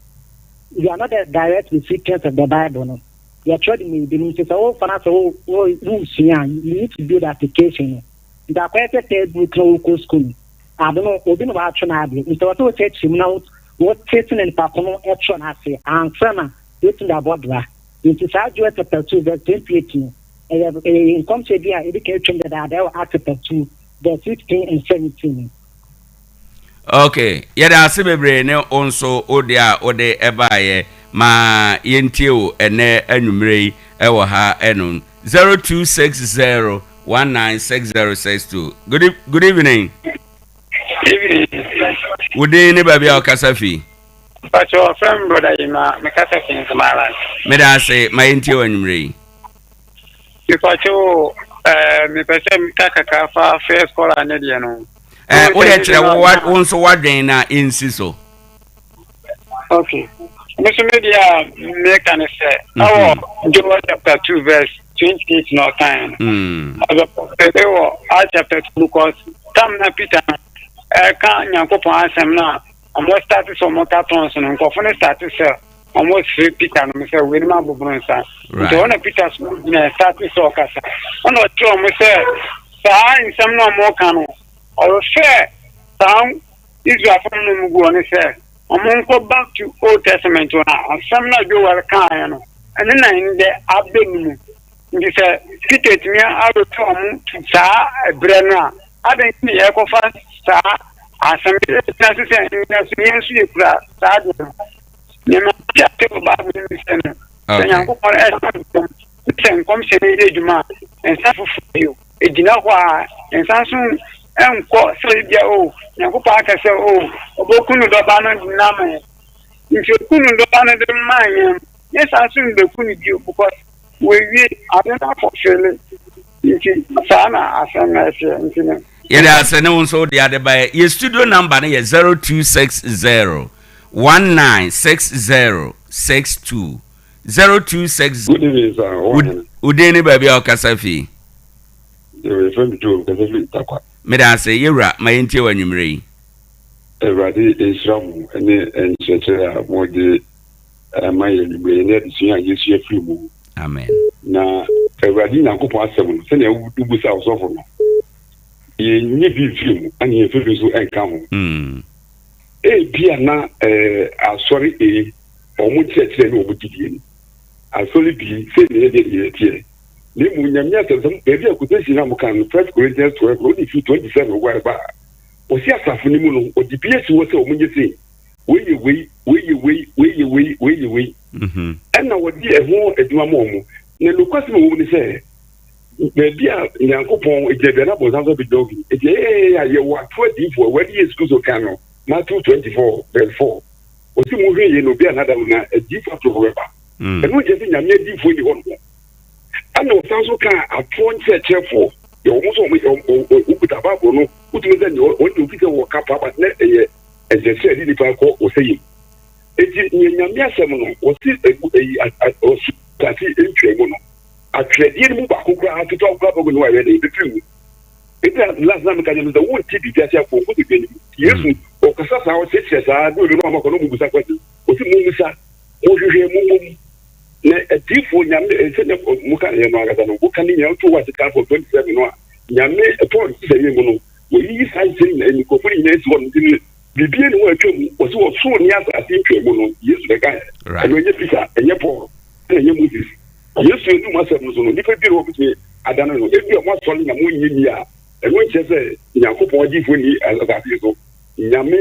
you are not the direct recipient of the Bible no. Yɛtwerɛ de ma ebinom. Nti sɛ wofa no sɛ wosua a, you need to do the application no. Nti akɔyɛ sɛ textbook na wokɔ school no, ade no obi na watwerɛ n'adeɛ. Nti ɛwɔ sɛ wokyerɛkyerɛ mu na wote sɛnea nipa ko no twerɛ no ase ansa na woatumi de abɔ dra. Nti saa Joel chapter 2 verse 28 no, ɛyɛ ɛyɛ nkɔmhyɛ bi a edi kan atwam dadaada ɛwɔ Acts chapter 2 verse 16 and 17 no. Ok, yɛda ase bebree ne wo nso wo deɛ a wode ɛbaeɛ ma yɛntie wo ɛnɛ anwummerɛ yi ɛwɔ ha ɛnom 0260 196062. Good, e- good evening. Evening. Wo din ne baabi a wokasa fi? Mpakyɛ wɔfrɛ me brɔda Yima, mekasa fi Nzema Island. Meda ase ma yɛntie wo anwummerɛ yi. Mepakyɛ o, ɛɛ mepɛ sɛ meka kakra fa first caller ne deɛ no. Ɛɛ wo deɛ kyerɛ wo wa wo nso w'adwen na ɛnsi so. Okay. Me nso me deɛ a meka ne sɛ ɛwɔ mhm. Joel chapter 2 verse 28 na ɔkan no. Mm. Ɔbɛpɛpɛ wɔ Acts chapter 2 because tam na Peter ɛka Nyankopɔn asɛm no a ɔmo start sɛ ɔmo ka tɔns no nkurɔfo no start sɛ ɔmo sere Peter nom sɛ weinom aboboro nsa. Nti hɔ na Peter so gyina start sɛ ɔkasa. Ɛna ɔkyerɛ ɔmo sɛ saa nsɛm no ɔmo ka no ɔrefɛ saa Israelfo no nom gu hɔ no sɛ ɔmo nkɔ back to Old Testament hɔ na asɛm no a Joel kaeɛ no ɛno na ndɛ abɛ no mu. Nti sɛ Peter tumi arefɛ ɔmo to saa ɛberɛ no a, adɛn nti na yɛrekɔfa saa asɛm yi ɛgyina so sɛ nnɛ so yɛn nso yɛkura saa adeɛ no? Nea mate ase wɔ Bible no mu sɛ no, sɛ Nyankopɔn ɛhyɛ nkɔm ne sɛ nkɔmhyɛ no yɛ adwuma a, nsa foforɔ bio. Ɛgyina hɔ a, nsa nso nkɔ sɛ ebia o, Nyankopɔn aka sɛ o, ɔbɛku no dɔba no de no ama yɛn. Nti ɔku no dɔba no de maa yɛn no, yɛn san so mbɛku no bio because wɔawie ade no afɔfele. Nti saa na asɛm no ɛteɛ nti no. Yɛda ase ne wo nso wode ade baeɛ. Yɛ studio number no yɛ 0260 1960 62 0260. Good evening sir. Wo hene. Wo din ne baabi a wokasa fi? Yɛfrɛ me Joe, mekasa firi Tarkwa. Meda ase yɛwura, ma yɛntie wo anwummerɛ yi. Awurade nhyira mo ne nkyerɛkyerɛ a mode ma yɛn anwummerɛ yi ne adesua a yɛsua firi mu. Amen. Na Awurade Nyankopɔn asɛm no, sɛnea wobisa ɔsɔfo no, yɛnyɛ bi mfiri mu, ɛne yɛmfa bi nso nka ho. Mm. Ebia na eh, asɔre A, wɔn nkyerɛkyerɛ ne wɔn gyidie no, asɔre B, sei na yɛdeɛ deɛ yɛteɛ. Na mmom Nyame asɛm sɛ baabi a quotation no a moka no, First Corinthians 12 no, wode firi 27 hɔ ɛba a, ɔsi asafo no mu no, ɔde bi asi hɔ sɛ wɔn nyɛ sei, wei yɛ wei, wei yɛ wei, wei yɛ wei, wei yɛ wei. Mhm. Ɛna wɔde ɛho adwuma ma wɔn. Na nokwasɛm a ɛwɔ mu ne sɛ, baabi a Nyankopɔn gyina bia na bonsam nso abɛgyina hɔ bi. Enti ɛyɛ a yɛwɔ atoro adiyifoɔ. Awurade Yesu Kristo ka no Matthew 24 verse 4. Ɔse monhwɛ yie na obi annada mo na adiyifoɔ atorofoɔ bɛba. Mm. Ɛno nkyerɛ sɛ Nyame adiyifoɔ nni hɔ nom. Ɛna ɔsan so kaa atorɔ nkyerɛkyerɛfoɔ. Yɛ wɔn nso wɔn wɔkuta Bible no wotumi sɛ nea wɔn deɛ ofi sɛ wɔka paa but na ɛyɛ nkyerɛkyerɛ de nipa kɔ ɔsɛyɛ mu. Enti nea Nyame asɛm no wɔse ɛyi ɔso asase ntwa mu no atwerɛdeɛ no mu baako koraa ketewa koraa bɛgu no ayɛ dɛ ɛbɛfiri mu. Enti na last na meka kyerɛ no sɛ wonte biribi ase akɔ nkotodwe no mu. Yesu ɔkasa saa ɔkyerɛkyerɛ saa de obi no ama kɔ na ɔmo bisa question. Ɔsi mommisa, monhwehwɛ, mommɔ mu. Na adiyifoɔ Nyame sɛdeɛ moka yɛ no ankasa no woka ne nyinaa woto wɔ ase kan for 27 no a Nyame Paul nhyehyɛeɛ mu no wɔyiyi saa nhyehyɛeɛ nyinaa nkurɔfoɔ no nyinaa asi hɔ no nti no biribiara ni hɔ a atwa mu wɔsi ɔsoro ne asase ntwa mu no Yesu na ɛkaeɛ. Ɛno ɛnyɛ Peter, ɛnyɛ Paul, ɛna ɛnyɛ Moses. Yesu anum asɛm no so no, nnipa biara wɔbɛtumi adane no. Ebia mo asɔre na monnye nni a, ɛno nkyerɛ sɛ Nyankopɔn adiyifoɔ nni asase yi so, Nyame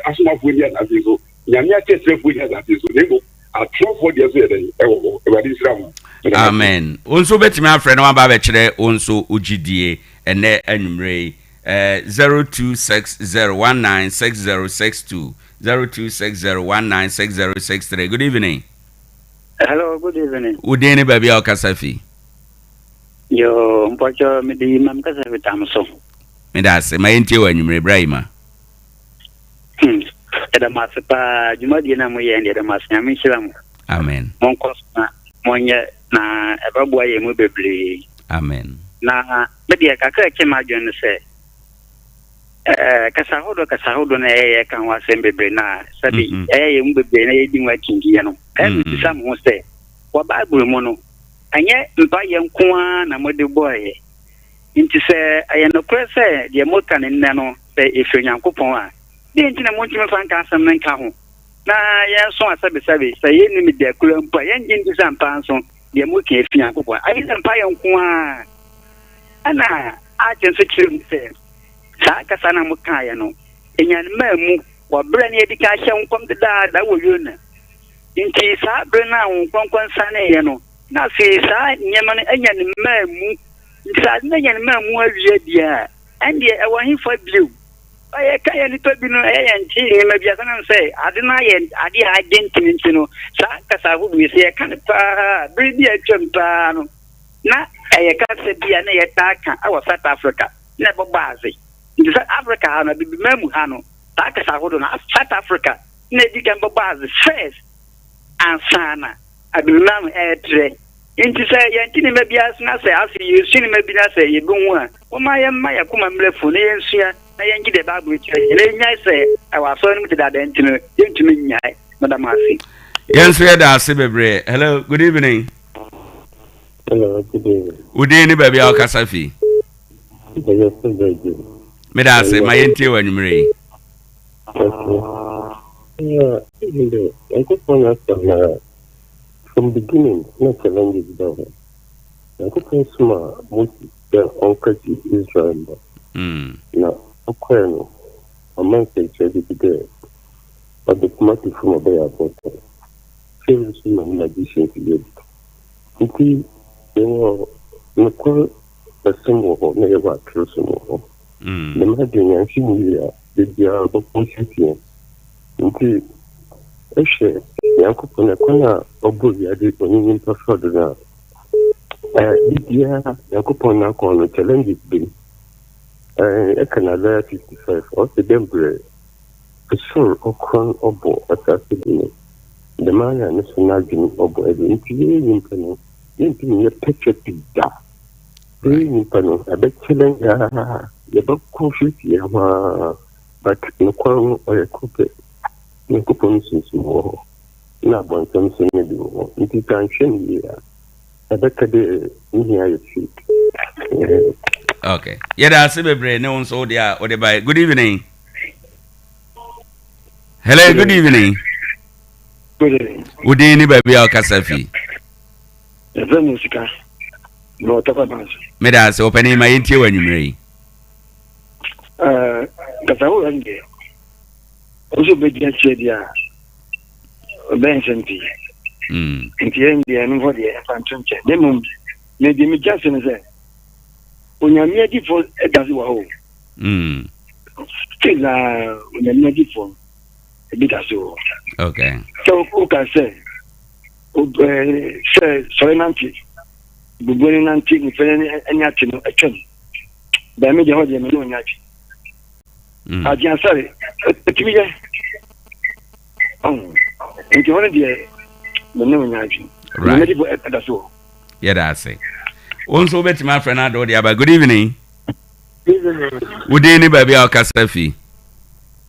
asomafoɔ nni asase yi so, Nyame akyerɛkyerɛfoɔ nni asase yi so, na mmom atorɔfoɔ deɛ nso yɛ dɛn? Ɛwɔ hɔ. Awurade nhyira mo. Meda mo ase. Amen. Wo nso wobɛtumi afrɛ na waba abɛkyerɛ wo nso wo gyidie ɛnnɛ anwummerɛ yi. Eh, 0260196062, 0260196063. Good evening. Hello, good evening. Wo din ne baabi a wokasa fi? Yo, mpɔkyɛ mede Yima mekasa fi tam so. Meda ase. Ma yɛntie wɔ anwummere bra Yima. Hmm. Yɛda mo ase paa dwumadie no a moyɛ deɛ yɛda mo ase. Nyame nhyira mo. Amen. Monkɔ so na monyɛ. Na ɛbɛboa yɛn mu bebree. Amen. Na me deɛ kakra a ɛkyɛ m'adwene ne sɛ, ɛɛ kasa ahodoɔ kasa ahodoɔ na ɛyɛ yɛka ho asɛm bebree na sɛbi mm-hmm. ɛyɛ yɛn mu bebree na yɛdi ho akyinnyeɛ no. Ɛyɛ mm-hmm. mebisa me ho sɛ, wɔ Bible mu no, ɛnyɛ mpaeɛ nko ara na mode bɔeɛ. Nti sɛ ɛyɛ nokorɛ sɛ deɛ moka no nnɛ no sɛ ɛfiri Onyankopɔn a, deɛ nti na montumi mfa nka asɛm no nka ho? Na yɛn nso a sɛbesɛbe, sɛ yennim da koro mpo a, yɛnnye nni sɛ ampa ara nso deɛ moka yi fi Nyankopɔn. Agye sɛ mpaeɛ nko ara. Ɛna Art nso kyerɛ mu sɛ, saa kasa no a mokaeɛ no, ɛnya ne maa mu wɔ berɛ a na yɛadi kan ahyɛ nkɔm dedaada wɔ Yona. Nti saa berɛ no a Honhom Kronkron saneeɛ no, na afei saa nneɛma no anya ne maa mu. Nti sɛ ade no anya ne maa mu awie deɛ a, ɛndeɛ ɛwɔ hefa bio? Ba yɛka yɛn nnipa bi no, ɛyɛ yɛn nte nneɛma bi ase nam sɛ ade no ayɛ ade a agye ntini nti no, saa kasa ahodoɔ yi, sɛ yɛka no paa, bere bi a atwam paa no, na ɛyɛ kasa bi a na yɛtaa ka wɔ South Africa, na ɛbɛbɔ adze. Nti sɛ Africa ha no, Abibiman mu ha no, saa kasa ahodoɔ no, South Africa na edi kan bɛbɔ adze first ansa na Abibiman mu ɛretrɛ. Nti sɛ yɛnte nneɛma bi ase na sɛ afei yɛsua nneɛma bi na sɛ yɛbɛhu a, momma yɛmma yɛn koma mmra fam na yɛnsua na yɛngye deɛ Bible kyerɛ yɛn na yɛnnyae sɛ ɛwɔ asɔre no mu dedaada nti no, yɛntumi nnyae. Meda mo ase. Yɛn nso yɛda ase bebree. Hello, good evening. Hello, good evening. Wo din ne baabi a wokasa fi? Meda ase, ma yɛntie wɔ anwummerɛ yi. Yeah, Nyankopɔn asɛm na from beginning na challenges ba hɔ. Nyankopɔn somaa Moses dɛ ɔnkɛgye Israelmba, na ɔkɔe no, ɔmaa nsɛnkyerɛdze bi dɛ ɔdze poma to famu a ɔbɛyɛ abotan. Pharaoh so ma ne magicians yɛɛ bi. Ntsi yɛwɔ nokwar som wɔ hɔ na yɛwɔ ator som wɔ hɔ. Dɛm adze no yɛannhwɛ no yie a, dabiara ɔbɔkɔ esia hɛn. Ntsi ehwɛ Nyankopɔn kwan a ɔbɔɔ wiadze ɔnye nyimpa fa do no a, biribiara Nyankopɔn n'akwan no challenges ba mu. Ɛka no Isaiah 55 ɔse dɛ mbrɛ sor ɔkrɔn ɔbɔ asaase do no, dɛm ara na no so n'adwen ɔbɔ do. Ntsi yɛyɛ nyimpa no, yenntum nnyɛ perfect da. Yɛyɛ nyimpa no, ɛbɛ challenge ara, yɛbɛ confuse hɛnho ara. But nokwar no ɔyɛ kor pɛ. Nyankopɔn no Sunsum wɔ hɔ, na abɔnsam so no bi wɔ hɔ. Ntsi sɛ annhwɛ no yie a, ɛbɛka dɛ ne hia yɛ fake. Okay. Yɛda ase bebree ne wo nso wo deɛ a wode bae. Good evening. Hello, good evening. Good evening. Wo din ne baabi a wokasa fi? Yɛfrɛ me Sika. Mewɔ Tɔkwa Banso. Meda ase, ɔpanin ma yɛntie wɔ anwummerɛ yi. Kasahorow no deɛ, wo sɛ wobɛgyina kyerɛ deɛ a, ɔbɛyɛ nsɛm pii. Nti yɛn deɛ ɛno hɔ deɛ ɛmfa nto nkyɛn. Na mmom, me deɛ megye ase ne sɛ, Onyame adifoɔ da so wɔ hɔ o. Still na Onyame adifoɔ no, ebi da so wɔ hɔ. Okay. Sɛ woka sɛ, sɛ sɔre nante, bubu ne nante, nifa ne ate no, atwam. Bɛn me deɛ hɔ deɛ me ne ɔnya adwe. Mm. Agye asare ɛtumi yɛ. Nti hɔ no deɛ me ne ɔnya adwe. Right. Mede bɔ ɛda so wɔ. Yɛda ase. Wo nso wobɛtumi afrɛ no ade wode aba. Good evening. Wo din ne baabi a wokasa fi?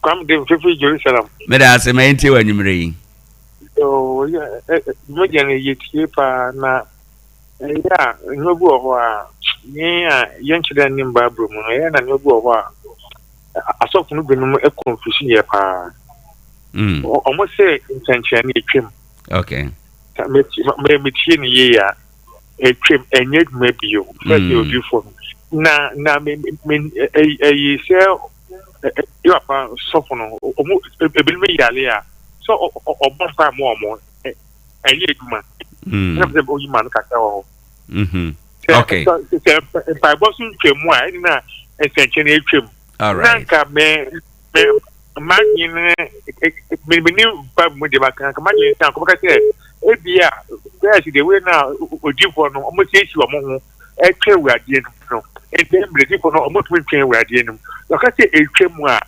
Kwam de mfefe Jerusalem. Meda ase ma yɛntie wɔ anwummerɛ yi. Dwumadie no yɛtie paa na Ɛyɛ a, nneɛma bi wɔ hɔ a, yɛn a yɛnkyɛ da nnim Bible mu no, ɛyɛ a na nneɛma bi wɔ hɔ a, asɔfo no binom confuse yɛ paa. Wɔn sɛ nsɛnkyerɛnne atwam. Okay. Metie no yie a, atwam, ɛnyɛ adwuma bio. Sɛ sɛ odiyifo no. Na na me me ɛyi sɛ yɛ papa sɔfo no, wɔn ebinom yare a, sɛ ɔbɔ mpae ma wɔn. ɛyɛ adwuma hmm. ɛna sɛ oyi ma no kakra wɔ hɔ mm-hmm. sɛ sɛ mpaebɔ so ntwa mu a ɛne na nsɛnkyɛnne atwam na nka me me m'adwene me me ne ba mu deɛ maka nka m'adwene sɛ nkɔmɔka sɛ ebi a bɛyɛ de wei na odiifoɔ no wɔn siesie wɔn ho ɛtwɛn awuradeɛ no no nti mmerɛdifoɔ no wɔn tumi twɛn awuradeɛ no mu ɔka sɛ etwa mu a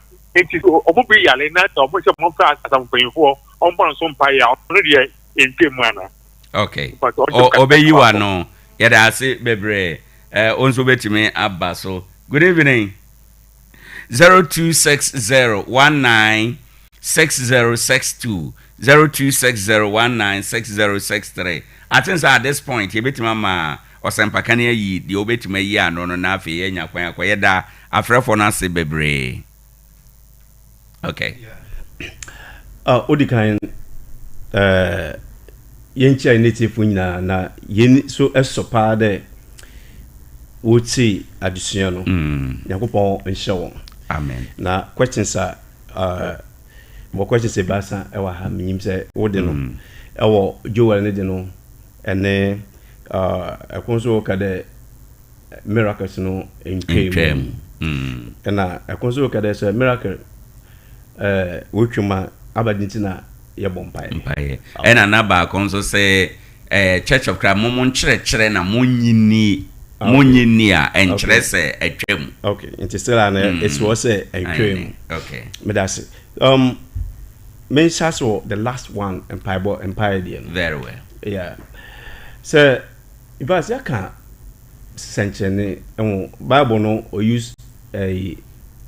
nti wɔn bi yare na sɛ wɔn sɛ wɔn fɛ asafo mpanyinfoɔ ɔmbɔ no so mpaeɛ a, ɔno deɛ ɛntwa mu anaa? Okay. Ɔbɛyi w'ano. Yɛda ase bebree. Eh, wo nso wobɛtumi aba so. Good evening. 0260 19 6062 0260 19 6063. I think sɛ at this point yɛbɛtumi ama ɔsɛmpakani ayi deɛ wobɛtumi ayi ano no na afei yɛanya kwan akɔ. Yɛda afrɛfoɔ no ase bebree. Okay. Ah, odi kan eh, yɛnkyia yɛn atiefo nyinaa na yɛn so ɛsɔ paa dɛ wɔtie adesua no. Mm. Nyankopɔn nhyɛ wɔn. Amen. Na questions a uh, wɔ questions ebaasa ɛwɔ ha menyim sɛ wode no mm. ɛwɔ Joel ne de no ɛne uh, ɛko nso wɔka dɛ miracles no ntwaa mu. Ɛna ɛko nso kɛ dɛ sɛ miracle ɛɛ wotwa mu a abɛde nti na yɛbɔ mpaeɛ. Mpaeɛ. Ɛna na baako nso sɛ ɛɛ Church of Christ mo mo nkyerɛkyerɛ na mo nyi ni mo nyi ni a ɛnkyerɛ sɛ atwa mu. Okay, nti still a na esi hɔ sɛ ɛntwaa mu. Okay. Meda ase. Um, menhyɛ ase wɔ the last one mpaebɔ mpaeɛ deɛ no. Very well. Yeah. Sɛ in fact yɛaka sɛnkyerɛnne ho Bible no o use ɛyi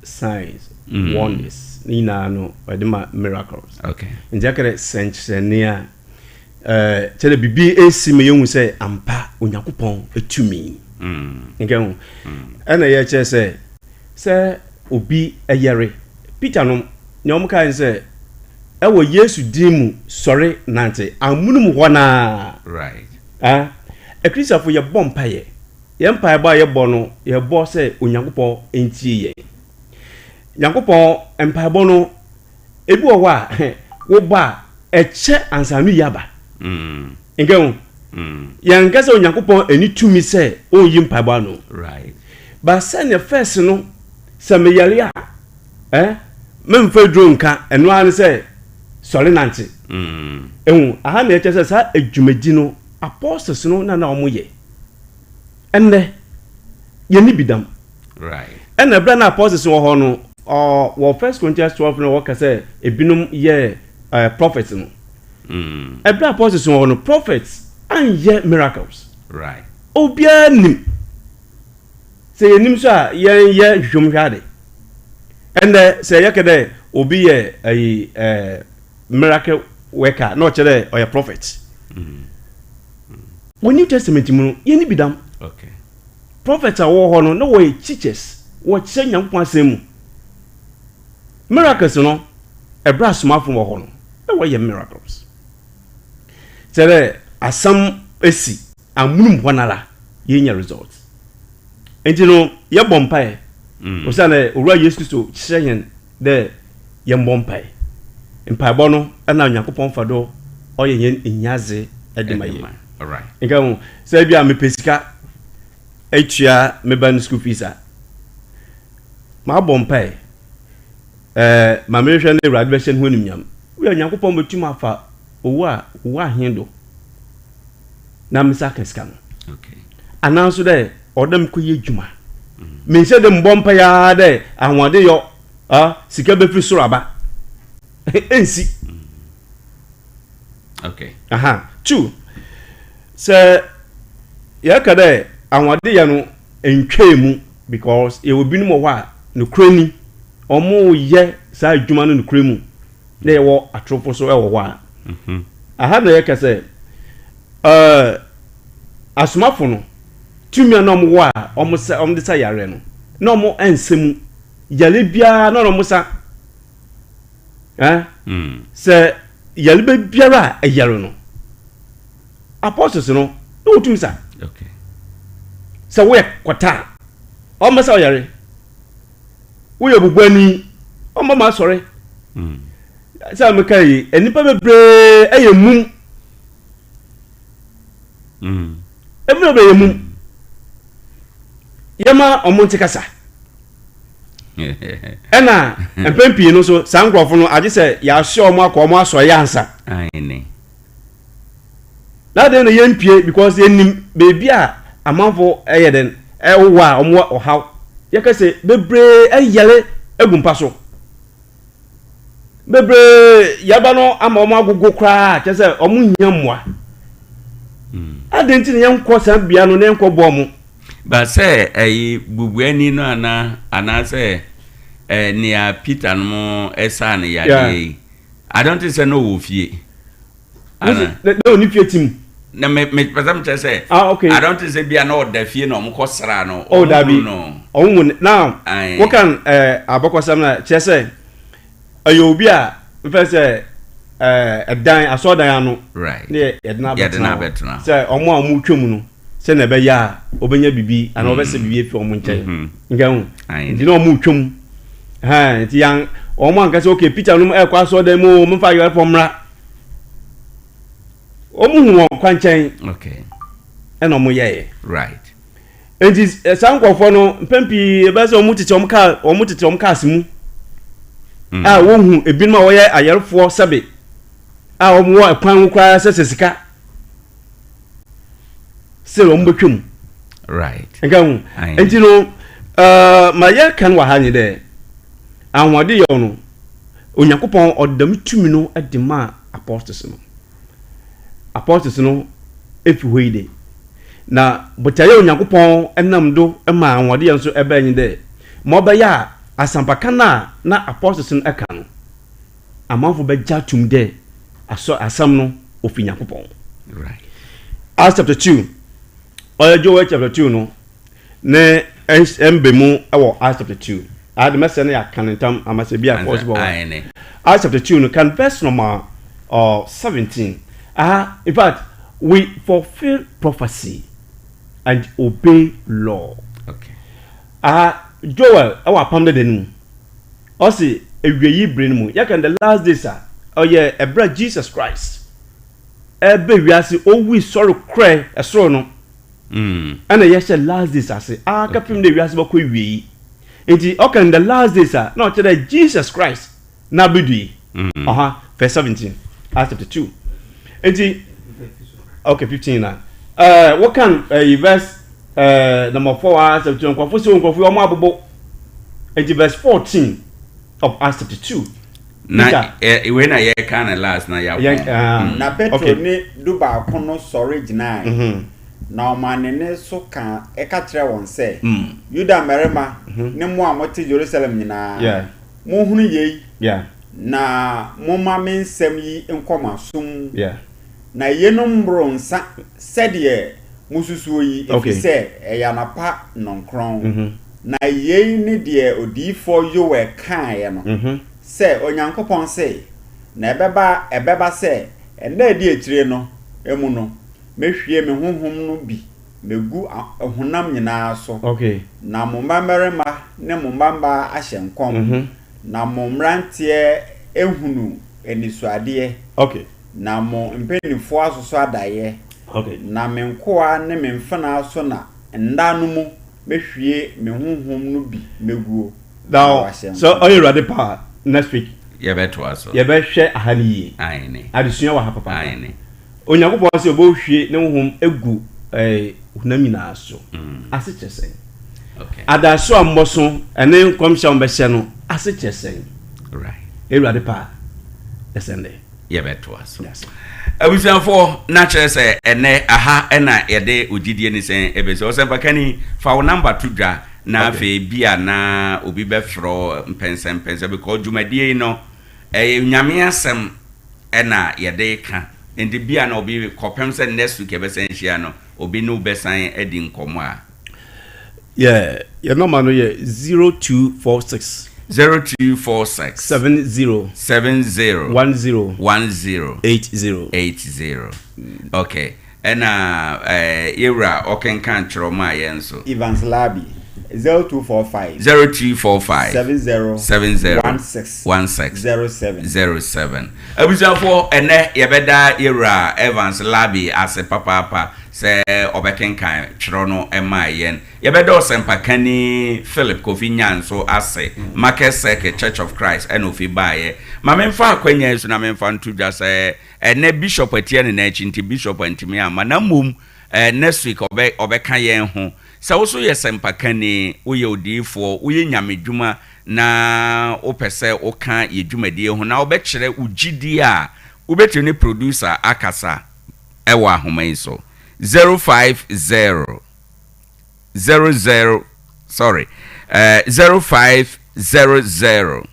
signs mm. wonders ne nyinaa no ɔde ma miracles. Okay. Nti aka dɛ sɛnkyerɛnne a ɛɛ kyerɛ dɛ biribi esi ma yɛhu sɛ ampa Onyankopɔn tumi. Mm. Nka ho. Mm. Ɛna yɛ kyerɛ sɛ sɛ obi ɛyɛre Peter nom nea wɔn kae sɛ ɛwɔ Yesu din mu sɔre nante amunum hɔ naa. Right. A Akristofo yɛbɔ mpaeɛ. Yɛn mpaebɔ a yɛbɔ no, yɛbɔ sɛ Onyankopɔn ntie yɛn. Nyankopɔn mpaebɔ no, ebi wɔ hɔ a, wobɔ a, ɛkyɛ ansa ano yi aba. Mm. Nka ho. Mm. Yɛnka sɛ Onyankopɔn ɛni tumi sɛ ɔnyi mpaebɔ ano. Right. Ba sɛnea fɛs no, sɛ meyare a, Eh, memfa aduro nka, ɛno ara ne sɛ sɔre nante. Ehu, aha na ɛkyɛ sɛ saa adwumadi no, apostles no na na wɔyɛ. Ɛnnɛ, yɛnni bi dam. Right. Ɛna ɛberɛ na apostles wɔ hɔ no, ɔ, wɔ First Corinthians 12 no wɔka sɛ ebinom yɛ uh, prophets no. Ɛberɛ apostles wɔ hɔ no, prophets anyɛ miracles. Right. Obiara nim. Sɛ yɛnnim nso a, yɛnyɛ nhwehwɛmu nhwɛ ade. Ɛndɛ, sɛ yɛkɛ dɛ obi yɛ ayi ɛɛ miracle worker na ɔkyerɛ dɛ ɔyɛ prophet. Wɔ New Testament mu no, yɛnni bi dam. Okay. Prophets a wɔwɔ hɔ no, na wɔyɛ teachers, wɔkyerɛ Nyankopɔn asɛm mu. Miracles no, ɛberɛ a asomafo wɔ hɔ no, na wɔyɛ miracles. Kyerɛ dɛ asɛm esi amunum hɔ nara yenya result. Ntsi no yɛbɔ mpae osiandɛ Owura Yesu Kristo kyerɛ hɛn dɛ yɛmbɔ mpae. Mpaebɔ no na Nyankopɔn fa do ɔyɛ hɛn ehiadze dze ma hɛn. Nka ho, sɛ bi a mepɛ sika etua me ba no school fees a, mabɔ mpae, eh, ma merehwɛ no Ewuradze bɛhyɛ no ho enyimnyam. Wia Nyankopɔn botum afa owu a owu ahen do na me nsa aka sika no. Anaa nso dɛ ɔwɔ dɛ mekɔyɛ edwuma. Mennhyɛ dɛ mobɔ mpae ara dɛ ahoɔden yɔ, ah, sika bɛfiri soro aba. Ɛnsi. Okay. Aha. Two, sɛ yɛka dɛ ahoɔden yɛ no ntwaa mu because yɛwɔ binom wɔ hɔ a nokorɛ ni, wɔyɛ saa adwuma no nokorɛ mu. na yɛwɔ atorofo so wɔ hɔ a, aha na yɛka sɛ ɛɛ asomafo no tumi a na wɔwɔ a wɔn sa wɔde sa yareɛ no na wɔn nsa mu yare biara na wɔn sa ɛɛ sɛ yare bɛ biara a ɛyare no apostles no na wɔtumi sa sɛ woyɛ kɔta a wɔn bɛsa ɔyare. Woyɛ obubuani, ɔmma ma asɔre. Sɛ meka yi, nnipa bebree yɛ mum. Ebi bebree yɛ mum. Yɛma ɔmo nte kasa. Ɛna mpɛn pii no nso saa nkurɔfo no agye sɛ yɛahyɛ ɔmo akɔ ɔmo asɔre ansa. Na adɛn na yɛmpie because yɛnim baabi a amanfo ɛyɛ dɛn ɛwowɔ a wɔn wɔ ɔhaw. Yɛka sɛ bebree ɛyare agu mpa so. Bebree yaba no ama wɔn agogo koraa kyerɛ sɛ wɔn hia mmoa. Adɛn nti na yɛnkɔ saa bea no na yɛnkɔboa wɔn? Ba sɛ ɛyi bubuani no ana anaasɛ eh, nea Peter nom ɛsaa no yadeɛ yi. I don't think sɛ na ɔwɔ fie. Ana? Na ɔni fie tim. Na me me pɛ sɛ mekyerɛ sɛ. Ah okay. I don't think sɛ bia na ɔda fie na ɔmo kɔ sra no. Oh dabi. Ɔmo mu now. Wokan ɛɛ abɔkɔsɛm na kyerɛ sɛ ɛyɛ obi a nfɛ sɛ ɛɛ ɛdan asɔɔdan ano. Right. Ne yɛde no abɛtena hɔ. Sɛ ɔmo a ɔmo twam no sɛ na ɛbɛyɛ a ɔbɛnya bibi anaa ɔbɛsɛ bibi efi ɔmo nkyɛn. Nka ho. Nti na ɔmo twam. Hɛn nti yan ɔmo anka sɛ okay Peter nom ɛkɔ asɔɔdan mu o ɔmo nfa ayɔrefo mmra. Wɔn hu wɔn kwankyɛn. Okay. Ɛna wɔn yɛɛ. Right. Nti eh, saa nkurɔfoɔ no mpɛn pii ɛbɛyɛ sɛ wɔn tete wɔn kaa wɔn tete wɔn cars mu. A wɔhu ebinom a wɔyɛ ayɛrefoɔ sɛbe a wɔn wɔ ɛkwan ho koraa sɛ sɛ sika sɛ wɔn bɛtwa mu. Right. Nka ho. Nti no ɛɛ ma yɛ kan wɔ ha nye dɛ ahoɔden yɛ no. Onyankopɔn ɔde dɛm tumi no de maa apostles no. Apostles no efi hɔ yi de, na botae a Onyankopɔn nam do maa ahoɔden nso bae nye dɛ, ma ɔbɛyɛ a asɛmpakã no a na apostles no ka no, amanfo bɛgye ato mu dɛ asɔ asɛm no ofi Nyankopɔn. Acts chapter 2, ɔyɛ Joel chapter 2 no, Ne mba mu wɔ Acts chapter 2. Ade mɛsɛ no yɛ akan ntam ama sɛ bi a kɔɔ so bɔ hɔ. Acts chapter 2 no kan verse number uh, 17. Aha, in fact, we fulfill prophecy and obey law. Okay. Aha, Joel ɛwɔ apam dada no mu. Ɔsi awieyi bere no mu. Yɛka the last days a ɔyɛ ɛberɛ Jesus Christ ɛbɛ wiase owui sɔre korɛ ɛsoro no. Ɛna yɛhyɛ last days ase ara kɛpem dɛ wiase bɔkɔ ewiei. Ntsi ɔka in the last days a na ɔkyerɛ dɛ Jesus Christ n'abedu yi. Ɔha, verse 17, Acts chapter 2. Ntsi, okay, 15 na. Eh, wɔkan eh, verse eh, number 4 a chapter 2, nkorɔfo se nkorɔfo yi ɔmo abobo. Ntsi verse 14 of Acts chapter 2. Na wei na yɛka no last na yɛapɔn. Ah, na Petro ne dubaako no sɔre gyinae, mhm. na ɔmaa ne nne so ka ɛka kyerɛɛ wɔn sɛ, mm. Yuda mmarima mhm. ne mo a mote Yerusalem nyinaa, monhunu yei, na momma me nsɛm yi nkɔ mo asom. Na yeinom mmoro nsa sɛdeɛ mosusuo yi, ɛfiri sɛ ɛyɛ anɔpa nnɔnkron. Mhm. Na yei ne deɛ odiyifoɔ Yoel kaeɛ no, sɛ, Onyankopɔn se, Na ɛbɛba, ɛbɛba sɛ, nna a ɛdi akyire no mu no, mɛhwie me Honhom no bi mɛgu honam nyina ara so, na mo mmammarima ne mo mmammaa ahyɛ nkɔm, na mo mmeranteɛ ahunu anisoadeɛ, na mo mpanimfoɔ asosɔ adaeɛ, na me nkoa ne me mfenaa so na nna no mu mɛhwie me honhom no bi mɛguo, na Now, wɔahyɛ sɛ nkɔm. ɔyɛ Awurade pɛ a, next week Yɛbɛtoa so. yɛbɛhwɛ aha no yie. Aane. Adesua wɔ ha papaapa. Aane. Onyankopɔn sɛ ɔbɛhwie ne honhom agu eh, honam nyinaa so. Ase kyerɛ sɛn? Okay. Adaso a mmɔso ɛne nkɔmhyɛ a wɔbɛhyɛ no ase kyerɛ sɛn? Right. Awurade pɛ a, ɛsɛn dɛ. Yɛbɛtoa so. Abusuafoɔ, na kyerɛ sɛ ɛnnɛ aha na yɛde wo gyidie ne sɛn ɛbɛsi. Ɔsɛmpakani, fa wo number to dwa na afei bi a na obi bɛfrɛ wo mpɛnsɛmpɛnsɛ because dwumadie yi no ɛyɛ Nyame asɛm na yɛde reka nti bi a na obi kɔpem sɛ next week yɛbɛsan ahyia no obi ne wo bɛsan adi nkɔmmɔ a. Yeah, yɛ nɔma no yɛ 0246. 0246. 70. 70. 10. 10. 80. 80. Okay. Ɛna eh, yɛwura ɔkenkan kyerɛ maa yɛn nso. Evans Larbi, 0245. 0245. 70. 70. 16. 16. 07. 07. Abusuafoɔ, ɛnɛ yɛbɛda yɛwura Evans Larbi ase papaapa. Sɛ ɔbɛkenkan twerɛ no maa yɛn. Yɛbɛda ɔsɛmpakani Philip Kofi Nyan nso ase, Market Circle Church of Christ ɛna ofi baeɛ. Ma memfa akwanya yi so na memfa nto dwa sɛ ɛnnɛ Bishop atia ne nan akyi nti Bishop antumi amma na mmom next week ɔbɛ ɔbɛka yɛn ho. Sɛ wo nso yɛ sɛmpakani, woyɛ odiyifoɔ, woyɛ nyamedwuma na wopɛ sɛ woka yɛn dwumadie ho na wobɛkyerɛ wo gyidie a, wobɛtumi ne producer akasa. wɔ ahoma yi so. 050 00 sorry eh, 0500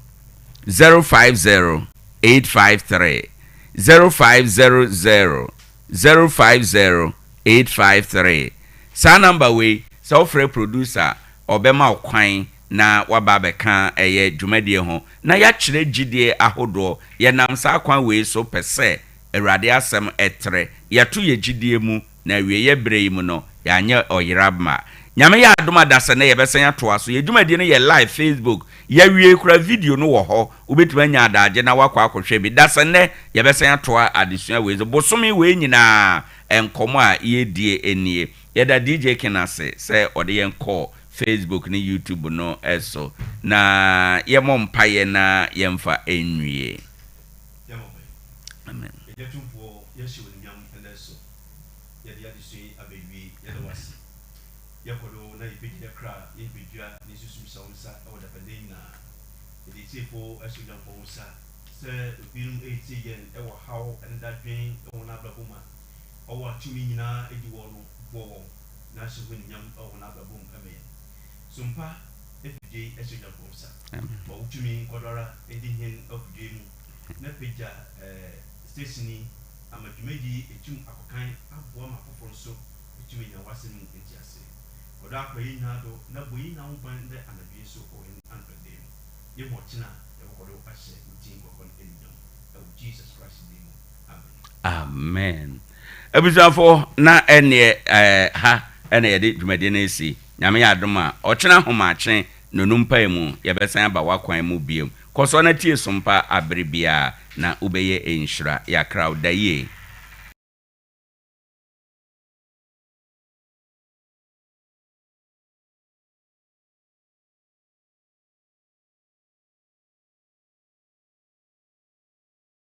050 853 0500 050 853 Saa number wei sɛ wofrɛ producer a ɔbɛma wo kwan na waba abɛka ɛyɛ dwumadie ho na yɛakyerɛ gyidie ahodoɔ. Yɛnam saa kwan wei so pɛ sɛ Awurade asɛm trɛ, yɛto yɛ gyidie mu na awieɛ berɛ yi mu no yɛanyɛ ɔyera ma. Nyame yɛ adom a dasɛ nnɛ yɛbɛsan atoa so. Yɛ dwumadie no yɛ live Facebook, yɛawie koraa video no wɔ hɔ, wobɛtumi anya adaagye na woakɔ akɔhwɛ bi. Dasɛ nnɛ yɛbɛsan atoa adesua wei so. Bosome wei nyinaa nkɔmmɔ a yɛredie nie. Yɛda DJ Ken ase sɛ ɔde yɛn kɔɔ Facebook ne YouTube no so. Na yɛmmɔ mpaeɛ na yɛmfa nwie. Yɛmmɔ mpaeɛ. Amen. Agya Tumfoɔ, yɛhyɛ wo animuonyam ɛnnɛ nso. Yɛde adesua yi aba awiei. Yɛda wo ase. Yɛkɔ do na yɛpagya yɛn kra, yɛn nipadua, ne yɛn sunsum hyɛ wo nsa wɔ dapɛn da yi nyinaa. Yɛde atiefo hyɛ Onyankopɔn wo nsa sɛ obinom retie yɛn wɔ haw ne dadwen wɔ wɔn abrabɔ mu a, ɔwɔ a tumi nyinaa di wɔ no, boa wɔn na hyɛ ho animuonyam wɔ wɔn abrabɔ mu ma yɛn. So mpa afidie yi hyɛ Onyankopɔn nsa. Ma wo tumi nkɔ do ara ndi hen wɔ afidie yi mu na pagya station yi ama dwumadie yi atum akɔkan aboa ma afoforɔ nso atum anya w'asɛm mu ntease. Kɔ do ara kora yɛn nyinaa do na bɔ yɛn nyinaa ho ban ndɛ anadwo yi nso wɔ hɛn anɔpa da yi mu. Yehu ɔkyena a yɛbɔkɔ do ahyɛ wo dzin krɔnkrɔn no enunyam wɔ Jesus Christ dzin mu, amen. Amen. Abusuafo na ɛneɛ ɛɛ ha ɛna yɛde dwumadie no resi. Nyame yɛ adom a, ɔkyena ahomakye nnɔnum mpaemu yɛbɛsan aba w'akwan mu biom. Kɔso na tie sompa abere biara na wobɛyɛ nhyira. Yɛakra wo. Da yie.